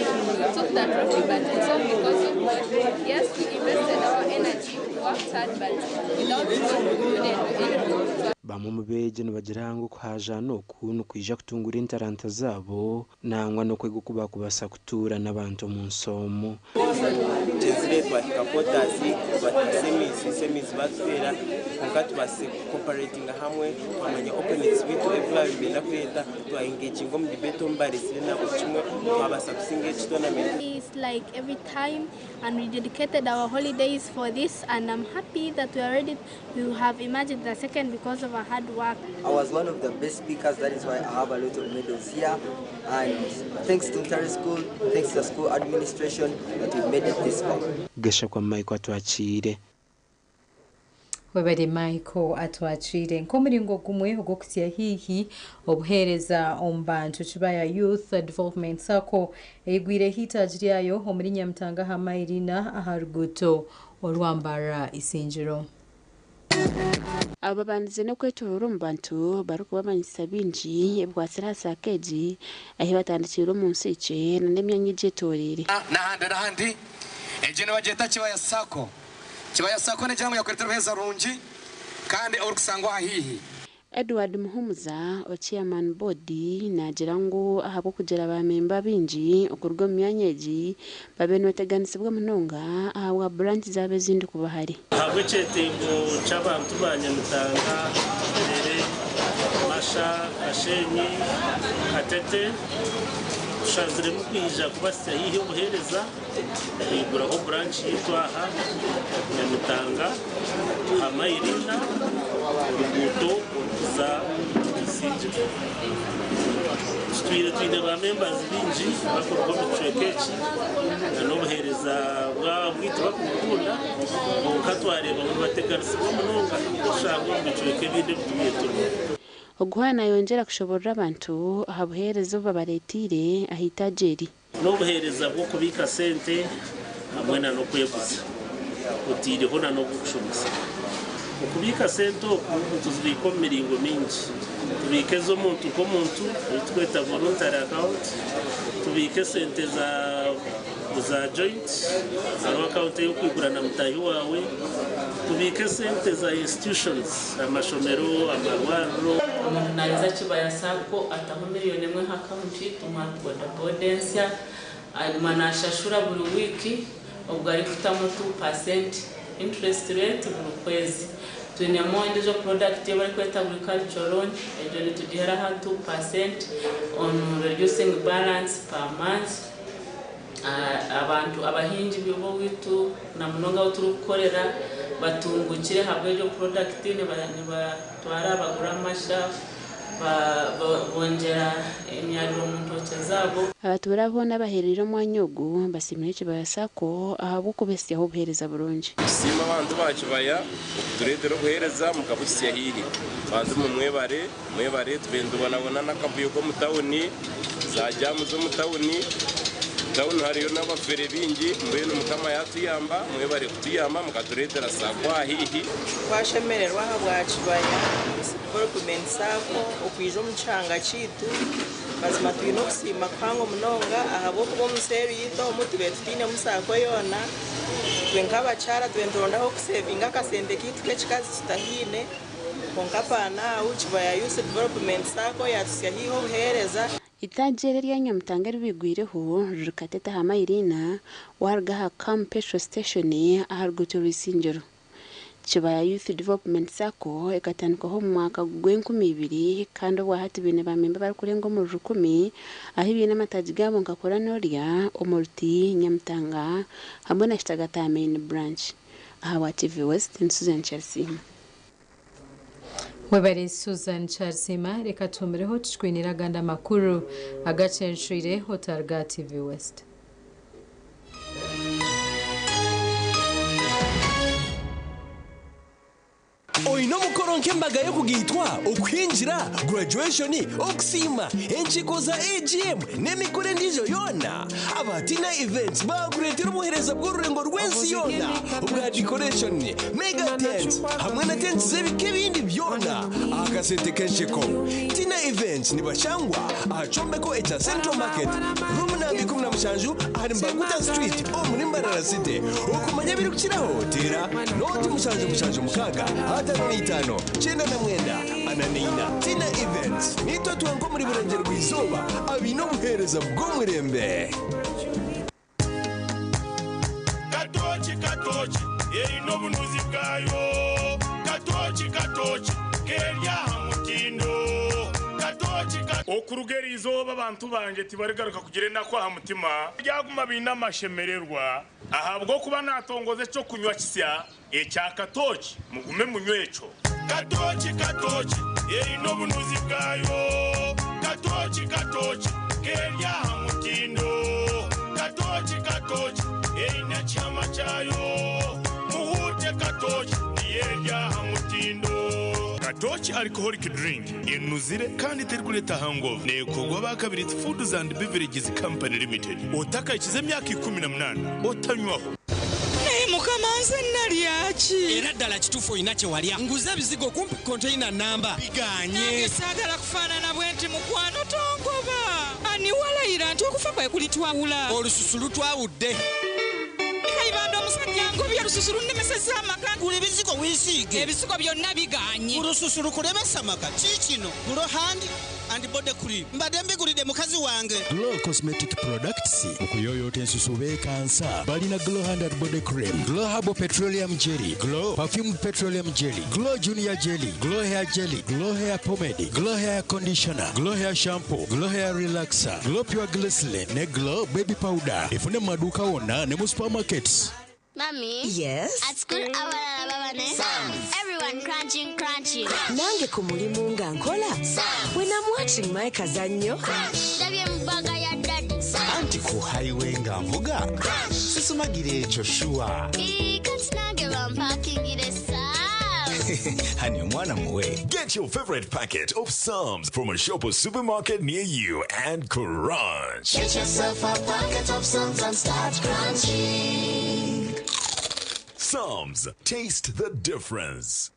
took the trophy, but it's all because of God. Yes, we invested our energy, we worked hard, but without God, we couldn't do anything. Bamwe omu beegi nibagira ngu okuhaajaana oku nikwija kutunguura entaranta zaabo nangwa n'okwega oku baakubaasa kutuura n'abantu omu nsi omu. Tugyenzire twahika quarters, twahika semis, semis batuteera kwonka tubaasize kucooperatinga hamwe twamanya opponents bitu ebi baabaire nibenda kureeta twa engaginga omu debate omu bareetsire na buri kimwe twabaasa kusinga egi tournament. It's like every time, and we dedicated our holidays for this, and I'm happy that we are ready. We have emerged the second because of our hard work. I was one of the best speakers, that is why I have a lot of medals here. And thanks to Ntare School, thanks to the school administration that we've made it this far. Gashakwa Michael Atwakiire. Webare Michael Atwakiire. Nk'omuringo gumwe ogw'okutsya haihi obuheereza omu bantu, Kibaya Youth Development Sacco eigwireho eitaagi ryayo omuri Nyamitanga aha Mairina aha ruguuto orwa Mbarara Isingiro. Aba babandize n'okwetooroora omu bantu barikubamanyisa bingi ebikwatsire aha saako egi ahu batandikiire omu nsiikye n'emyanya egyetoreire. N'ahandi n'ahandi. Egyo nibagyeta Kibaya Sacco. Kibaya Sacco negira ngu yakureetera obuheereza burungi kandi oburikusangwa aha haihi. Edward Muhumuza, o Chairman Board naagira ngu ahabw'okugira ba memba baingi okuruga omu myanya egi babaire nibateganisibwa munonga ahabwa branch zaabo ezindi kuba hare. Ahabw'ekyetengo ky'abantu ba Nyamitanga, Buterere, Masha, Kashenyi, Katete, tushaziremu kwija kubasya haihi obuheereza kwiguraho branch yaitu aha Nyamitanga aha Mairina oruguuto orukuza Isingiro. Tutwire twine ba members baingi bakuruga omu kicweka eki na n'obuheereza bwaitu bakubukunda kwonka twareeba ngu nibateganisibwa munonga kushangwa omu bicweka ebindi ebi turiyo turimu. Oguha nayongyera kushoborora abantu aha buheereza obu babareeteire aha itaagi eri. N'obuheereza bw'okubiika sente hamwe na n'okweguza otaireho na n'obw'okushomesa. Okubiika sente oku nituzibiika omu miringo mingi. Tubiika ez'omuntu nk'omuntu ei turikweta voluntary account, tubiika esente za za joint, hariho account ey'okwigura na mutaahi waawe, tubiika esente za institutions, amashomero, amarwariro. Omuntu naaheza Kibaya Sacco ataho miriyoni emwe aha akawunti tumuha boda boda ensya aguma naashashura buri wiiki obwo arikutamu 2% interest rate buri kwezi. Twinemu endiijo product ei barikweta agricultural loan egyo nitugihera aha 2% on reducing balance per month. Abantu abahingi b'oweitu na munonga ahu turikukorera batungukire ahabw'egyo product nibatwara bagura amasha bongyera emyariro omu ntookye zaabo. Abatuura boona abahereire omwanya ogu basiimire Kibaya Sacco ahabw'okubahitsyaho obuheereza burungi. Nitusiima abantu ba Kibaya okutureetera obuheereza mukabuhitsya haihi. Bantu mwe mwebare, mwebare tube nitubonabona n'akavuyo k'omu tauni, za jaamu z'omu tauni. Tauni hariyo n'abafere baingi, mbwenu Mukama yaatuyamba, mwebare kutuyamba mukatureetera Sacco aha haihi. Twashemererwa ahabwa Kibaya Youth Development Sacco okwija omu kihanga kyaitu. Mazima twine okusiima kuhango munonga ahabw'okuba omu seeri yaitu omu tubaire tutainemu Sacco yoona. Itwe nk'abakyara tubaire nituronda ah'okusevinga akasente kaitu k'ekikazi tutahaine. Kwonka paanaahu Kibaya Youth Development Sacco yaatuhitsya haihi obuheereza. Itaagi eri erya Nyamutanga eri baigwireho riri Katete aha mayiro ina waaruga aha Kam Petrol Station aha ruguuto rw'Isingiro. Kibaya Youth Development Sacco ekatandikwaho omu mwaka gw'enkumi ibiri kandi obwahati baine ba memba abarikurenga omuri rukumi ahu baine amataagi gaabo nka Kuranorya, Omuruti, Nyamutanga hamwe na Kitagata aha main branch. Ahabwa TV West, ndi Susan Kyarisiima. Webare Susan Kyarisiima, reka tuhumireho tukikwinire agandi amakuru agacencwire otaruga aha TV West. Oine omukoro nk'embaga y'okugaitwa, okuhingira, graduation, okusiima, enkiiko za AGM n'emikoro endiijo yoona? Aba Tina Events baakureetera obuheereza bw'orurengo rw'ensi yoona obwa decoration, mega tents hamwe na tents z'ebika ebindi byona aha kasente k'ensheko. Tina Events nibashangwa aha kyombeko ekya Central Market, room namba 17 ahari Mbaguta Street omuri Mbarara City. Okumanya ebirikukiraho teera nooti 776 55 99 44. Tina Events, niitwe twenka omuri Burengyerwa-izooba abaine obuheereza bw'omurembe. Katooki katooki eine obunuzi bwayo Katooki katooki keri aha mutindo Katooki ka. Okuruga eri izooba abantu bangye tibarigaruka kugira enaku aha mutima, baryaguma baine amashemererwa, ahabw'okuba naatongoza eky'okunywa kisya ekya katooki, mugume munywe ekyo. Katooki katooki eine obunuzi bwayo Katooki katooki keri aha mutindo Katooki katooki eine ekihama kyayo Muhuute katooki niyo eri aha mutindo. Katooki Alcoholic Drink enuzire kandi terikureeta hangover neekorwa aba Kabirizi Foods and Beverages Company Limited. Otakahikize emyaka 18 otanywaho. Naye mukama nze nalya ki? Era ddala kituufu olina kye walya. Nguze ebizigo kumpi konteyina nnamba bigaanye. Nange saagala kufaanana bwenti mukwano tongoba. Ani walayira nti okufa kwe kulitwawula? Olususu lutwawudde. Kayibanda omusajja angobye olususu lunnemesezza amaka. Gula ebizigo weesiige. Ebizigo byonna bigaanye. Olususu lukulemesa amaka kiikino Glow hand and body cream mbadde mbigulidde mukazi wange. Glow Cosmetic Products mu kuyooyoota ensusu beekansa. Balina Glow Hand and Body Cream, Glow Herbal Petroleum Jelly, Glow Perfumed Petroleum Jelly, Glow Junior Jelly, Glow Hair Jelly, Glow Hair Pomade, Glow Hair Conditioner, Glow Hair Shampoo, Glow Hair Relaxer, Glow Pure Glycerin ne Glow Baby Powder. Efune mu maduuka wonna ne mu supermarkets. Mommy. Yes? At school, abalala baba ne Sam's. Everyone crunching, crunching. Nange ku mulimu nga nkola. When I'm watching my kazannyo. Ndabye mu bbaga ya daddy. Anti ku highway nga nvuga. Sisumagira ekyo sure. Ii, kati nange bampakingire Sam's. Honey, omwana muwe. Get your favorite packet of Psalms from a shop or supermarket near you and crunch. Get yourself a packet of Psalms and start crunching. Psalms, taste the difference.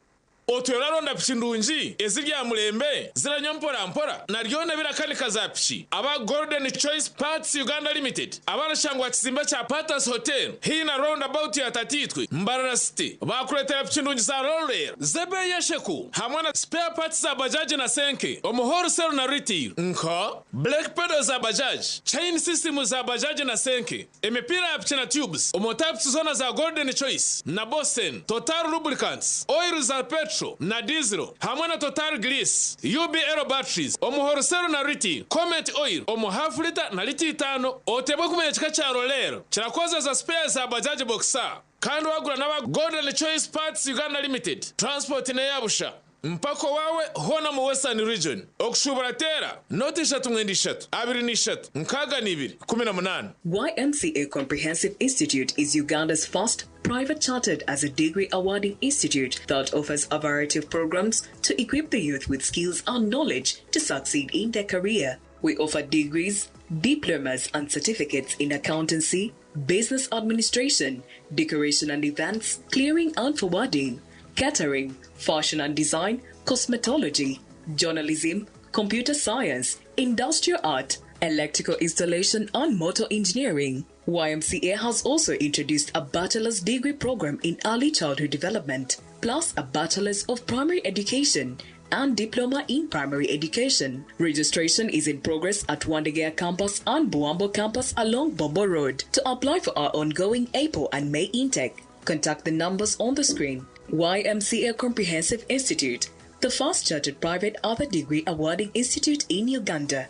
Otyo oraronda piki ndungi eziri aha murembe ziranywa mpora mpora na ryona birakanika za piki aba Golden Choice Parts Uganda Limited abarashangwa aha kizimbe kya Patas Hotel haihi na round about ya Tatiitwe, Mbarara City baakureetera piki ndungi za Rollrail z'ebeeyi esheku hamwe na spare parts za bajaji na senke omu wholesale na retail nka brake pedal za bajaji, chain system za bajaji na senke, emipiira ya piki na tubes omu types zoona za Golden Choice na Bosen, Total Lubricants, oil za petrol na diesel hamwe na Total Grease, UBL batteries omu wholesale na retail, Comet oil omu half litre na lita itaano. Otebwe kumanya ekika kya Rollel kirakozesa spare za Bajaj Boxer kandi wagura n'aba Golden Choice Parts Uganda Limited transport n'eya busha mpaka owaawe hoona omu Western Region. Okushuubura teera nooti ishatu mwenda ishatu abiri na ishatu nkaaga na ibiri ikumi na munaana. YMCA Comprehensive Institute is Uganda's first private chartered as a degree awarding institute that offers a variety of programs to equip the youth with skills and knowledge to succeed in their career. We offer degrees, diplomas, and certificates in accountancy, business administration, decoration and events, clearing and forwarding, catering, fashion and design, cosmetology, journalism, computer science, industrial art, electrical installation, and motor engineering. YMCA has also introduced a bachelor's degree program in early childhood development, plus a bachelor's of primary education and diploma in primary education. Registration is in progress at Wandegeya campus and Buwambo campus along Bombo Road. To apply for our ongoing April and May intake, contact the numbers on the screen. YMCA Comprehensive Institute, the first chartered private other degree awarding institute in Uganda.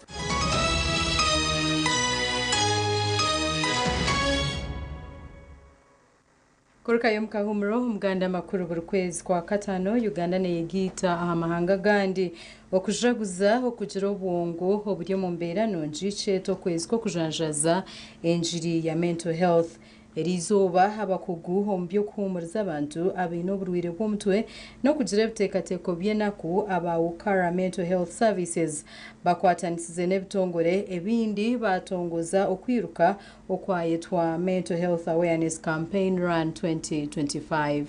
Kurukayo omu kahuumuro, Omuganda amakuru buri kwezi kwa kataano Uganda neyegaita aha mahanga agandi okujaguza okugira obwongo oburi omu mbeera nungi kyeeta okwezi kw'okujanjaaza engiri ya Mental Health. Eriizooba abakugu omu by'okuhuumuriza abantu abaine oburwaire bw'omutwe n'okugira ebiteekateeko by'enaku aba Ukara Mental Health Services bakwatanisize n'ebitongore ebindi baatongoza okwiruka okwayetwa Mental Health Awareness Campaign Run 2025.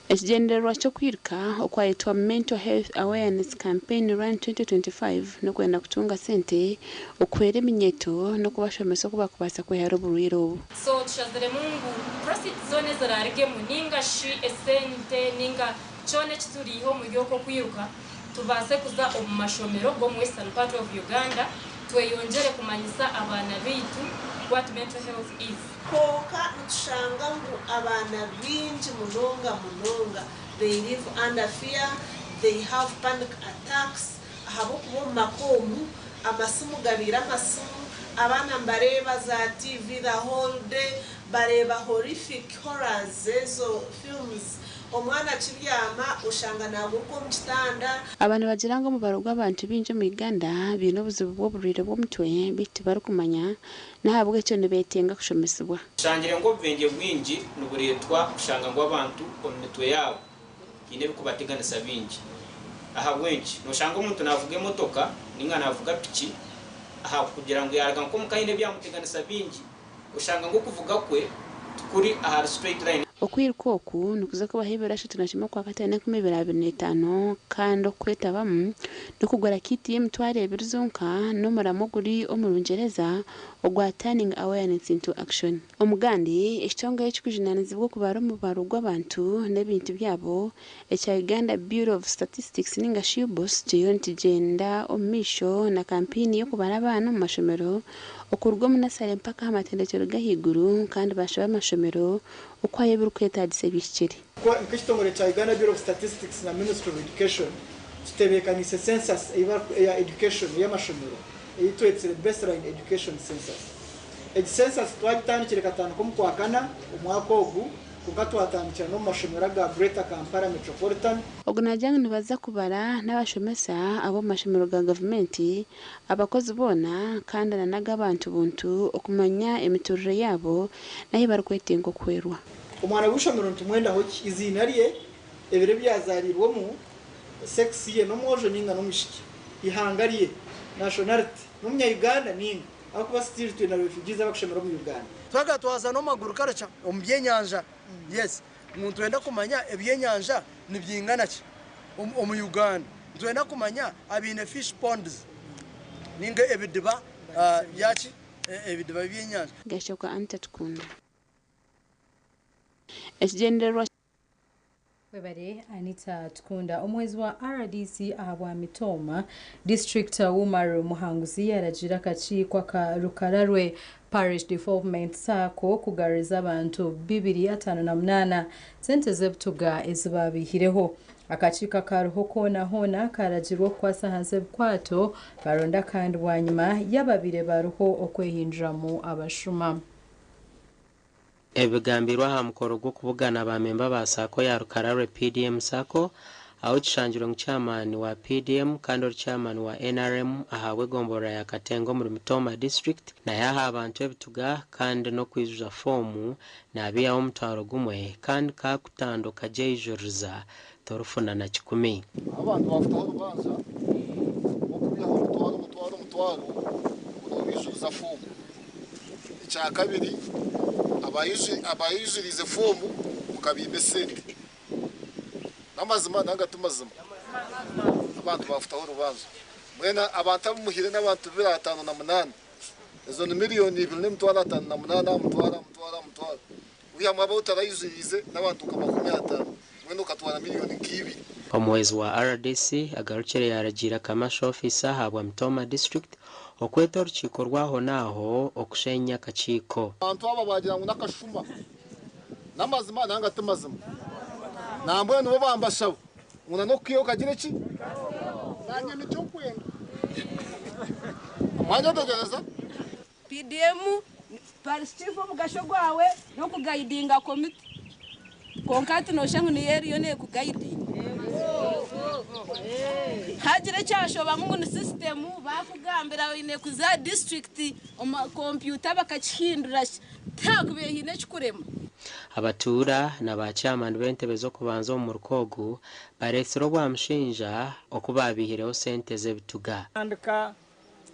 Ekigyendererwa ky'okwiruka okwayetwa Mental Health Awareness Campaign Run 2025 n'okwenda kutunga sente okuhwera eminyeeto n'okubashomesa oku bakubaasa kwehara oburwaire obu. So tushaziremu ngu proceeds zoona ezirarugemu ninga shi esente ninga kyona eki turiiha omuri okwo okwiruka tubaase kuza omu mashomero g'omu Western part of Uganda tweyongyere kumanyisa abaana baitu what mental health is. Kwonka nitushanga ngu abaana baingi munonga munonga they live under fear, they have panic attacks ahabw'okuba omu maka omu amasimu gabaire amasimu, abaana nibareeba za TV the whole day, bareeba horrific horrors ezo films, omwana akibyama oshanga naguruka omu kitanda. Aba nibagira ngu omubaro gw'abantu baingi omu Uganda baine obuzibu bw'oburwaire bw'omutwe beitu tibarikumanya n'ahabw'ekyo nibeetenga kushomesibwa. Tushangire ngu obubengye bwingi nibureetwa kushanga ngu abantu omu mitwe yaabo haine ebirikubateganisa bingi. Ahabw'enki? Nooshanga omuntu naavuga emotoka nainga naavuga piki aha kugira ngu yaaruga nk'omuka haine ebyamuteganisa bingi, oshanga ngu okuvuga kwe tikuri ahari straight line. Okwiruka oku nikuza kubaho ebiro 31 Okwakataano 2025 kandi okukwetabamu n'okugura kiiti y'emitwaro ebiri zonka n'omuramwa oguri omu Rungyereza ogwa Turning Awareness into Action. Omugandi, ekitongore ekirikujunaanizibwa okubara omubaro gw'abantu n'ebintu byabo ekya Uganda Bureau of Statistics ninga shi UBOS kiriyo nikigyenda omu maisho na kampeyini y'okubara abaana omu mashomero okuruga omu nasare mpaka aha matendekyero g'ahaiguru kandi baashaba amashomero okuhayo ebirikwetaagisa ebihikire. Nk'ekitongore kya Uganda Bureau of Statistics na Ministry of Education tutebeekaniise census eya education ey'amashomero ei twetsire Baseline Education Census. Egi census twagitandikire ekatandika omu Kwakana omwaka ogu kwonka twatandikira n'omu mashomero aga Greater Kampala Metropolitan. Ogu naagira ngu nibaza kubara n'abashomesa ab'omu mashomero ga gavumenti, abakozi boona kandi na n'ag'abantu buntu okumanya emiturire yaabo n'ahi barikwetenga okuhwerwa. Omwana w'eishomero nitumwendaho ki? Eiziina rye, ebiro ebi yaazaariirwemu, sex ye, n'omwojo nainga n'omwishiki, eihanga rye, nationality, n'omunya-Uganda nainga, ahabw'okuba still twine refugees abarikushomera omu Uganda. Twagaruka twaza n'omu agriculture, omu by'enyanja, yes, ngu nitwenda kumanya eby'enyanja nibyingana ki omu Uganda. Nitwenda kumanya abaine fish ponds ninga ebidiba byaki, ebidiba by'enyanja. Gashokwa Anita Tukunda. Ekigyendererwa. Webare Anita Tukunda. Omuhwezi wa RDC ahabwa Mitooma district Umar Muhanguzi yaragiira akakiiko aka Rukararwe Parish Development Sacco kugaruriza abantu 258 sente z'ebituga ezi baabiihireho. Akakiiko akariho koona hoona karagirwa okukwasa ahansi ebikwato baronda kandi bwanyima y'ababaire bariho okwehinduramu abashuma. Ebigambirwe aha mukoro gw'okubugana ba memba ba SACCO ya Rukararwe PDM SACCO aho kishangirwe ngu chairman wa PDM kandi ori chairman wa NRM ahabw'egomborora ya Katenga omuri Mitooma district naye aha abantu ebituga kandi n'okwijuza foomu nabiihaho 10,000 kandi kakutanda okagyeyijuriza torifuna na 100. Abantu bafutaho orubanja rw'okubaihaho omutwaro, omutwaro, omutwaro nobijuza foomu. Ekyakabiri, abayijuriize foomu mukabaima esente. N'amazima nanga ti mazima? Abantu bafutaho orubanja. Mbwenu abantu abu muhaire n'abantu 258. Ezo ni 2,058,000 aha mutwaro, aha mutwaro, aha mutwaro. Wihamu abu otarayijuriize n'abantu nka 50. Mbwenu okatwara miliyoni nk'ibiri. Omuhwezi wa RDC agarukire yaragiira commercial officer ahabwa Mitooma district okweta orukiiko rwaho naaho okushenya akakiiko. Abantu aba bagira ngu n'akashuma. N'amazima nanga ti mazima? Nambwenu bo bambashaba ngu na n'okukiiha okagira eki? Nanye nikyo nkwenda. Mwanyetegyereza? PDM Parish Chief omugasho gwawe n'okugayidinga komiti. Kwonka hati noshusha ngu niyo eriyo neekugayidinga. Hagira ekyashobamu ngu ni sisitemu bakugambira oine kuza disiturikiti omu kompyuta bakakihindura tihakubaire haine ekikurema. Abatuura na ba chairman b'entebe z'okubanza omu muruka ogu bareetsire obwamushinja oku baabiihireho sente z'ebituga. Ntandika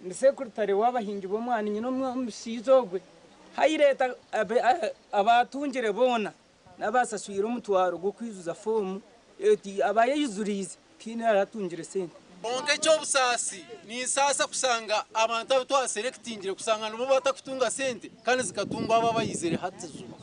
ndi sekuritare w'abahingi b'omwani nyine omushaija ogwe hayireeta abatungire boona n'abasaswire omutwaro gw'okwijuza foomu abayeyijuriize tihaine aratungire sente. Kwonka eky'obusaasi, ninsaasa kushanga abantu abu twaserekitingire kushanga nibo batakutunga sente kandi zikatungwa abo abayizire hati juba.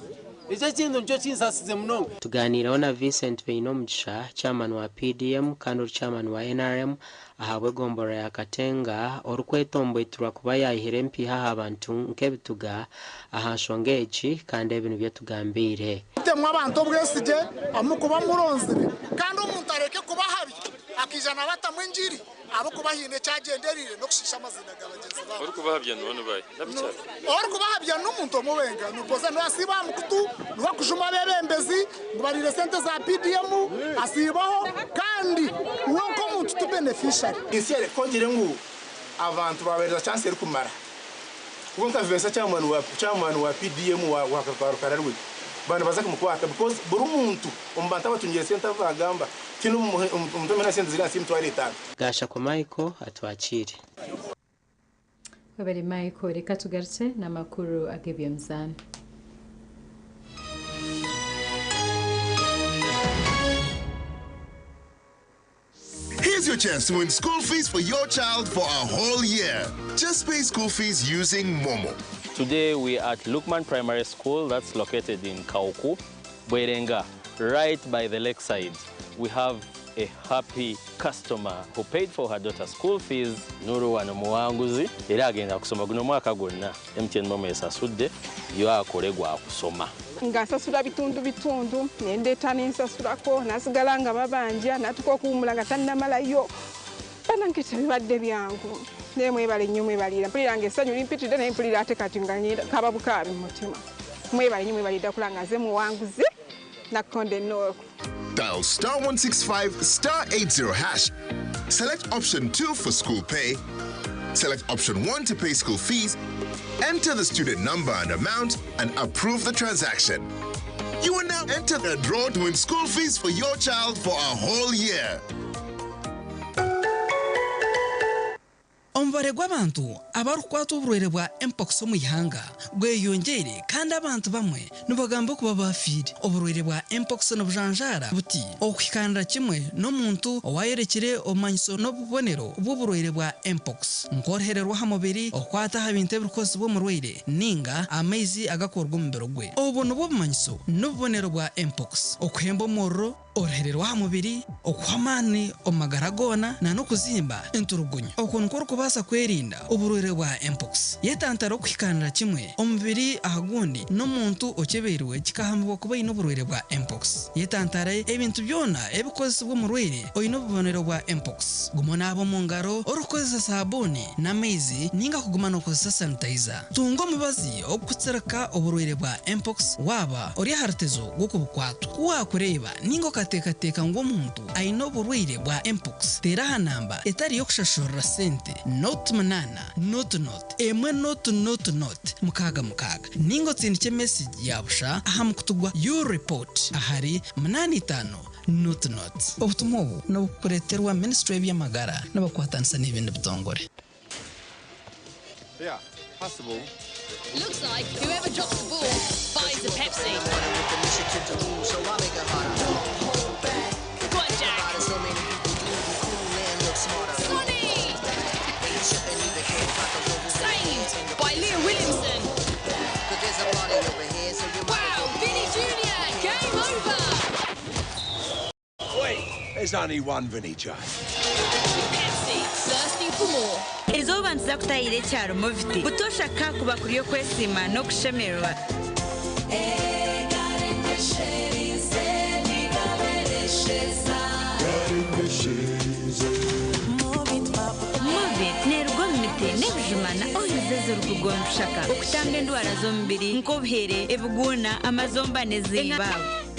Ekyo ekintu nikyo kinsaasize munonga. Tugaaniireho na Vincent Bainomugisha, Chairman wa PDM kandi ori Chairman wa NRM ahabw'egomborora ya Katenga orikwetomboitirwa kuba yaayihire empiiha aha bantu nk'ebituga aha nshonga egi kandi ebi nibyo atugambiire. Mutemu abantu obwesigye ahamukuba muronzire, kandi omuntu areke kubahabya akaija nabatamu engiri ahabw'okuba haine eki agyendereire n'okushiisha amaziina ga bagyenzi baabo. Orikubahabya niwe nibahi? Nabikyari? Orikubahabya n'omuntu omwe wenka, niwe niwe asiiba aha mukutu, niwe akujuma abeebembezi ngu bariire sente za PDM, asiibaho kandi we nk'omuntu ti beneficiary. Ensi yareka ogire ngu abantu babahereza chance erikumara. Kuba nka Vice chairman wa chairman wa PDM wa wa Rukararwe baba nibaza kumukwata because buri muntu omu bantu abatungire sente abu bagamba tihaine omuntu omwe sente ziri ahansi y'emitwaro etaano. Gashakwa Michael atwakiire. Webare Michael, reka tugarukye n'amakuru ag'eby'emizaano. Here's your chance to win school fees for your child for a whole year. Just pay school fees using Momo. Today we are at Lukman Primary School that's located in Kauku, Bwerenga, right by the lakeside. We have a happy customer who paid for her daughter's school fees. Nuru wano muwanguzi era agenda kusoma guno mwaka gwonna. MTN Momo esasudde yo akole gwa kusoma. Nga nsasula bitundu bitundu nendeeta nensasulako nasigala nga babanja natuka okuwumula nga tannamalayo banange tebibadde byangu naye mwebale nnyo mwebalira mpulira nga essanyu limpitidde naye mpulira ate kati nga kaba bukaabi mu mutima mwebale nnyo mwebalidde kula nga nze muwanguzi Nakonde North. Dial star 165 star 80 hash. Select option 2 for school pay. Select option 1 to pay school fees. Enter the student number and amount and approve the transaction. You will now enter the draw to win school fees for your child for a whole year. Omubare gw'abantu abarikukwatwa oburwaire bwa Mpox omu ihanga gweyongyeire kandi abantu bamwe nibagamba okuba baafiire. Oburwaire bwa Mpox nibujanjaara buti okuhikaanira kimwe n'omuntu owaayorekire obumanyiso n'obubonero bw'oburwaire bwa Mpox nk'oruhere rw'aha mubiri, okukwata aha bintu ebirikukozesibwa omurwaire ninga amaizi agakuruga omu mubiri gwe. Obu nibwo bumanyiso n'obubonero bwa Mpox, okuhemba omuriro, Oruhere rw'aha mubiri, okuhwa amaani omu magara goona na n'okuzimba enturugunyu. Okwo nikwo orikubaasa kwerinda oburwaire bwa mpox. Yetantare okuhikaanira kimwe omubiri aha gundi n'omuntu okyebeirwe kikahamibwa kuba aine oburwaire bwa mpox. Yetantare ebintu byona ebikukozesibwa omurwaire oine obubonero bwa mpox. Guma onaabe omu ngaro orikukozesa saabuuni n'amaizi ninga kuguma nookozesa sanitayiza. Tunga omubazi ogurikutsirika oburwaire bwa mpox waaba ori aha rutezo rw'okubukwatwa. Ku waakureeba ninga okateekateeka ngu omuntu aine oburwaire bwa mpox, teera aha namba etari y'okushashurira sente, nought munaana, nought nought, emwe nought nought nought, mukaaga mukaaga, ninga otsindikye mesegi ya busha aha mukutu gwa U-Report ahari munaana itaano nought nought. Obutumwa obu nibukureeterwa Minisitule y'eby'amagara nibakwatanisa n'ebindi bitongore. Yeah, possible. Looks like whoever drops the ball buys a Pepsi. Go on, Jack. Sonny! Saved by Leah Williamson. Wow, Vinny Jr., game over! Wait, there's only one Vinny J. Pepsi, thirsty for more. Erizooba nituza kutaayaayira ekyaro Moviti. Butoosha ka kuba kuri okwesiima n'okushemererwa. Movit neeruga omu miti n'ebijuma na oils ezirikuruga omu bishaka okutamba endwara z'omubiri nk'obuhere, ebiguuna, amazomba n'ezindi.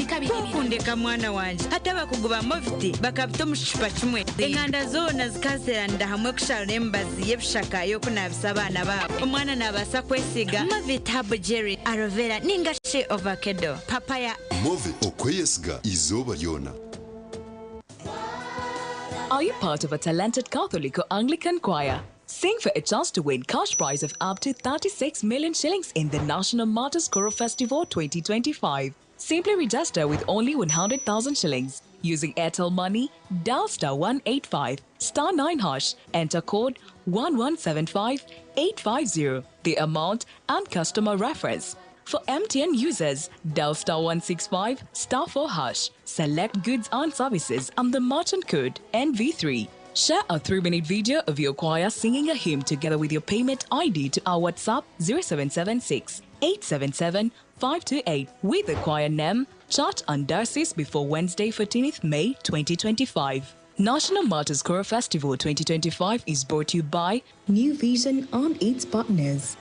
Kundeka mwana wangye hati abakugu ba Movit bakabita omu kicupa kimwe. Enganda zoona zikazeeranira hamwe kusharura emibazi y'ebishaka y'okunaabisa abaana baabo. Omwana naabaasa kwesiiga Movit Herbal Jelly, Aloe Vera ninga shi Ovakedo, Papaya. Movit okweyesiga izooba ryona. Are you part of a talented Catholic or Anglican choir? Sing for a chance to win cash prize of up to 36 million shillings in the National Martyrs Choral Festival 2025. Simply register with only 100,000 shillings. Using Airtel Money, dial star 185 star 9 hash, enter code 1175 850, the amount and customer reference. For MTN users, dial star 165 star 4 hash, select goods and services and the merchant code NV3. Share a 3 minute video of your choir singing a hymn together with your payment ID to our WhatsApp 0776 877 528 with the choir name, chart and diocese before Wednesday, 14th May 2025. National Martyrs Choral Festival 2025 is brought to you by New Vision and its partners.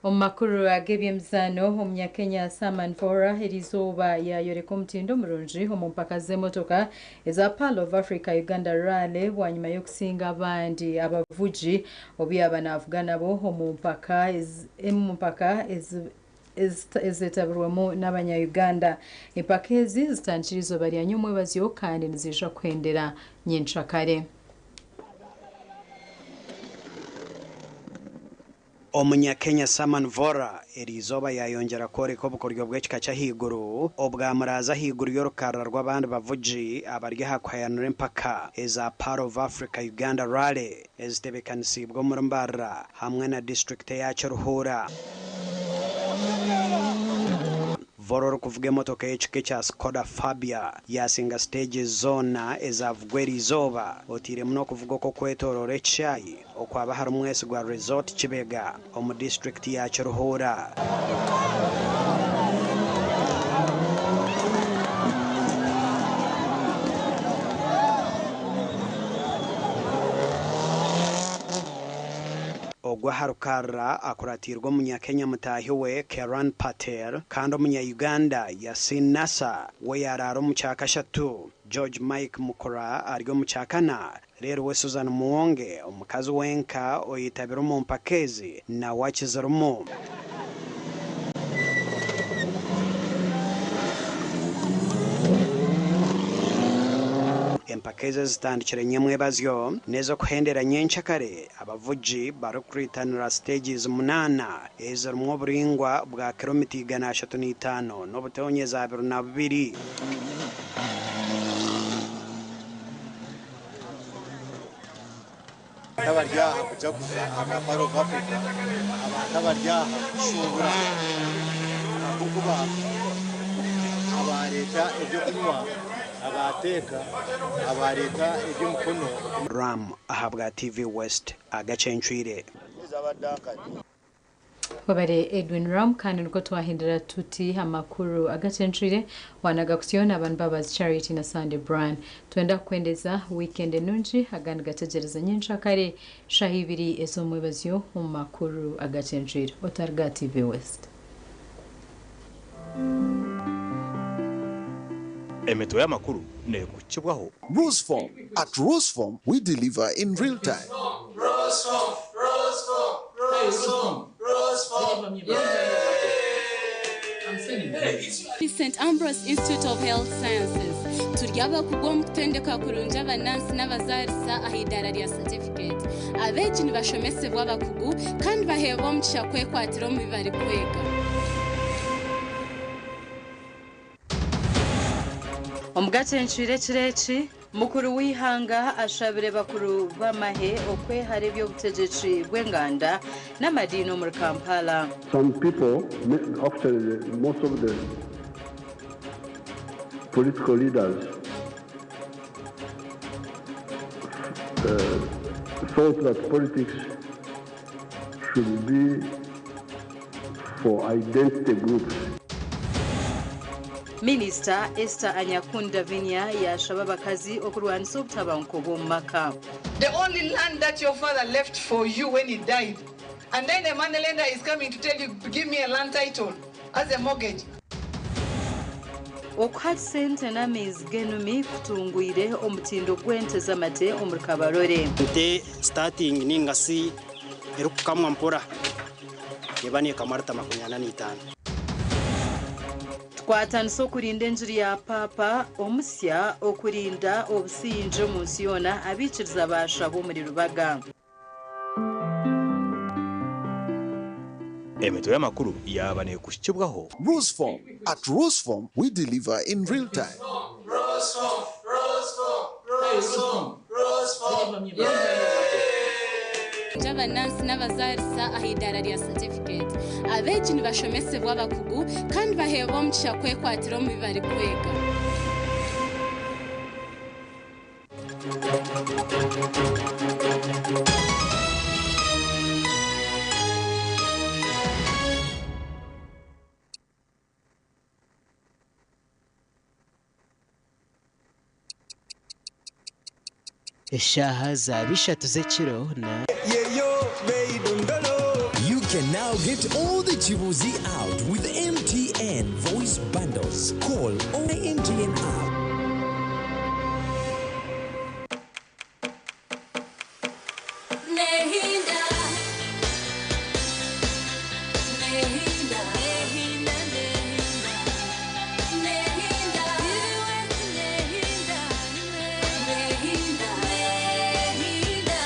Omu makuru ag'ebyemizaano, Omunyakenya Saman Vora eriizooba yaayoreka omutindo murungi omu mpaka z'emotoka eza Pearl of Africa Uganda Rally bwanyima y'okusinga abandi abavugi obu yaaba naavuga nabo omu mpaka omu mpaka ezetabirwemu n'abanya-Uganda. Empaka ezi zitandikire eizooba rya nyomwebazyo kandi niziija kuhendera nyenkyakare. Omunyakenya Saman Vora eriizooba yaayongyera kworeka obukoryo bw'ekika ky'ahaiguru obwamuraaza ahaiguru y'orukarara rw'abandi bavugi abari aha kuhayanira empaka eza Pearl of Africa Uganda Rally ezitebeekanisiibwe omuri Mbarara hamwe na disiturikiti eya Kiruhura. Vora orikuvuga emotoka y'ekika ekya Skoda Fabia yaasinga siteegi zoona ezaavugwa eriizooba oteiremu n'okuvuga okw'okwetooroora ekishaayi okwaba ahari Mwesigwa Resort Kibega omu disiturikiti ya Kiruhura. Ogwo aha rukarara akuratiirwe Omunyakenya mutaahi we Keran Patel kandi Omunya-Uganda Yasin Nasser we yaaraara omu kyakashatu, George Mike Mukura ari omu kyakana reero we Susan Muwonge omukazi wenka oyetabire omu mpaka ezi nawe akizirimu. Empaka ezi ezitandikire nyomwebazyo n'ez'okuhendera nyenkyakare abavugi barikuritanira siteegi munaana ezirimu oburaingwa bwa kiromita 305 n'obutonyeza 22. Abantu abari aha kujaguza aha Pearl of Africa, abantu abari aha kushuubura ahabw'okuba abareeta ebyokunywa, abateeka, abareeta eby'emikono. Ram ahabwa TV West agacencwire. Webare Edwin Ram kandi nikwo twahindura tuti amakuru agacencwire wanaga kutyona abantu Mbabazi Charity na Sunday Brian. Twenda kukwendeza weekend enungi agandi gategyereza nyenkyakare shaaha ibiri ez'omwebazyo omu makuru agacencwire. Otaruga aha TV West. Emitwe y'amakuru neekukibwaho. Roseform. At Roseform, we deliver in real time. Roseform, Roseform, Roseform, Roseform. St. Ambrose Institute of Health Sciences turi abakugu omu kutendeka kurungi abanansi n'abazaarisa aha idaara rya certificate. Abeegi nibashomesebwa abakugu kandi baheebwa omugisha kwekwatira omu bi barikwega. Omu gacencwire ekiro eki, mukuru w'eihanga ashabire bakuru b'amahe okwehara eby'obutegyeki bw'enganda n'amadiini omuri Kampala. Some people, actually most of the political leaders thought that politics should be for identity groups. Minisita Esther Anyakun Davinia yashaba abakazi okurwanisa obutabanguko bw'omu maka. The only land that your father left for you when he died. And then a money lender is coming to tell you, give me a land title as a mortgage. Okuha sente n'amaizi g'enumi kutungwire omutindo gw'ente z'amate omuri Kabarole. Ente starting ninga si erikukamwa mpora eba nekamwa rita 45. Tukwatanisa okurinda enjiri ya Paapa omusya okurinda obusingye omu nsi yoona abaikiriza baashaba omuri Rubaga. Emitwe y'amakuru yaba nekushikibwaho. Roseform. At Roseform, we deliver in real time. Roseform, Roseform, Roseform, Roseform. Abanansi n'abazaarisa aha idaara rya certificate. Abeegi nibashomesebwa abakugu kandi baheebwa omugisha kwekwatira omu bi barikwega. Eshaaha za 3 z'ekiro na. You can now get all the Chibuzi out with MTN voice bundles. Call on the MTN app. Nehinda. Nehinda. Nehinda, Nehinda. Nehinda. Nehinda. Nehinda.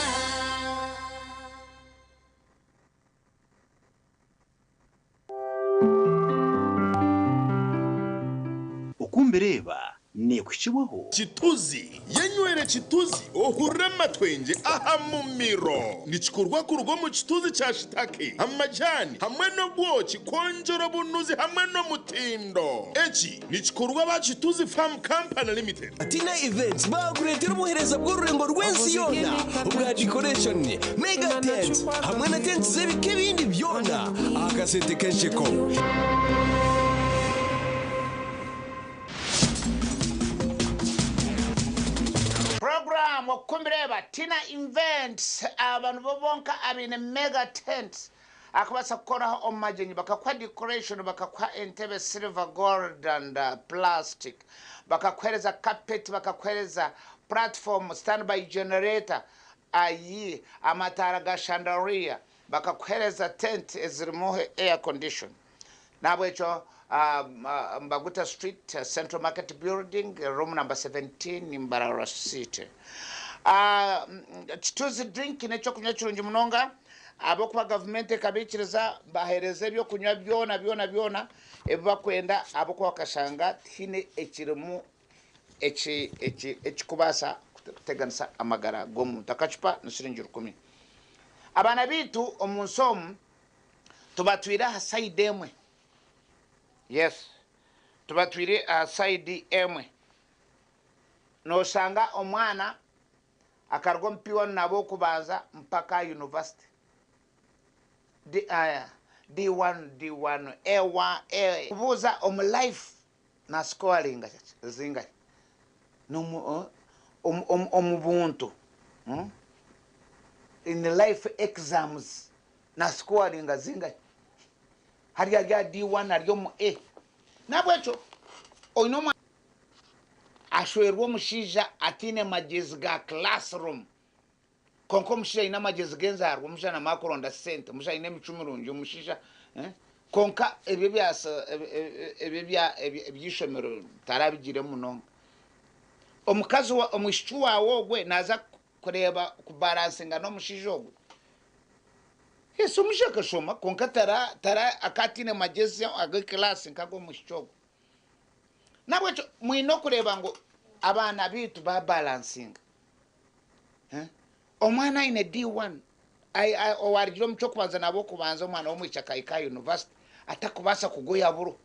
Okumbireba nekushikibwaho. Kituzi yenywere kituzi ohurire amatwengye aha mumiro nikikorwa kuruga omu kituzi kya shitake amajani hamwe n'obwoki kwongyera obunuzi hamwe n'omutindo. Eki nikikorwa aba Kituzi Farm Company Limited. Tina Events bakureetera obuheereza bw'orurengo rw'ensi yoona obwa decoration, mega tent hamwe na tents z'ebika ebindi byona aha kasente k'ensheko. Program okumireba Tina Events abantu bo bonka abaine mega tents akabaasa kukoraho omu magyenyi bakakuha decoration, bakakuha entebe silver, gold and plastic, bakakuhereza carpet, bakakuhereza platform, standby generator, ayi amataara ga chandelier, bakakuhereza tent ezirimu air condition. Nahabwekyo Mbaguta Street, Central Market Building, room number 17, Mbarara City. Kituzi drink n'ekyokunywa kirungi munonga ahabw'okuba gavumenti ekabaikiriza baheereza ebyokunywa byona byona byona ebi bakwenda ahabw'okuba bakashanga tihaine ekirimu eki eki ekikubaasa kuteganisa amagara g'omuntu. Akacupa ni siringi 1000. Abaana baitu omu nsi omu tubatwire aha sayidi emwe. Yes, tubatwire aha sayidi emwe. Noshanga omwana akaruga omu P1 naaba ow'okubanza mpaka aha yunivasite. D, D1, D1, A1, A. Kubuuza omu life nasikowaringa zingahi? N'omu omu omu omu buntu, in life exams nasikowaringa zingahi? Hariya ari aha D1 ari omu A. N'ahabw'ekyo oine omwana ashwerwa omushaija ataine magyezi ga classroom kwonka omushaija aine amagyezi g'enzaarwa, omushaija naamanya kuronda sente, omushaija aine emicwe mirungi, omushaija kwonka ebyo ebyo eby'eishomero tarabigiiremu munonga. Omukazi omwishiki waawe ogwe naaza kureeba kubaransinga n'omushaija ogwe? Yes, omushaija akashoma kwonka tara tara akaba ataine magyezi ag'ekiraasi nk'ag'omwishiki ogwo. N'ahabw'ekyo mwine okureeba ngu abaana baitu baabalansinga. Omwana aine D1, owaarugire omu ky'okubanza naaba ow'okubanza omwana w'omwishiki akahika aha yunivasite atakubaasa kugoya buro.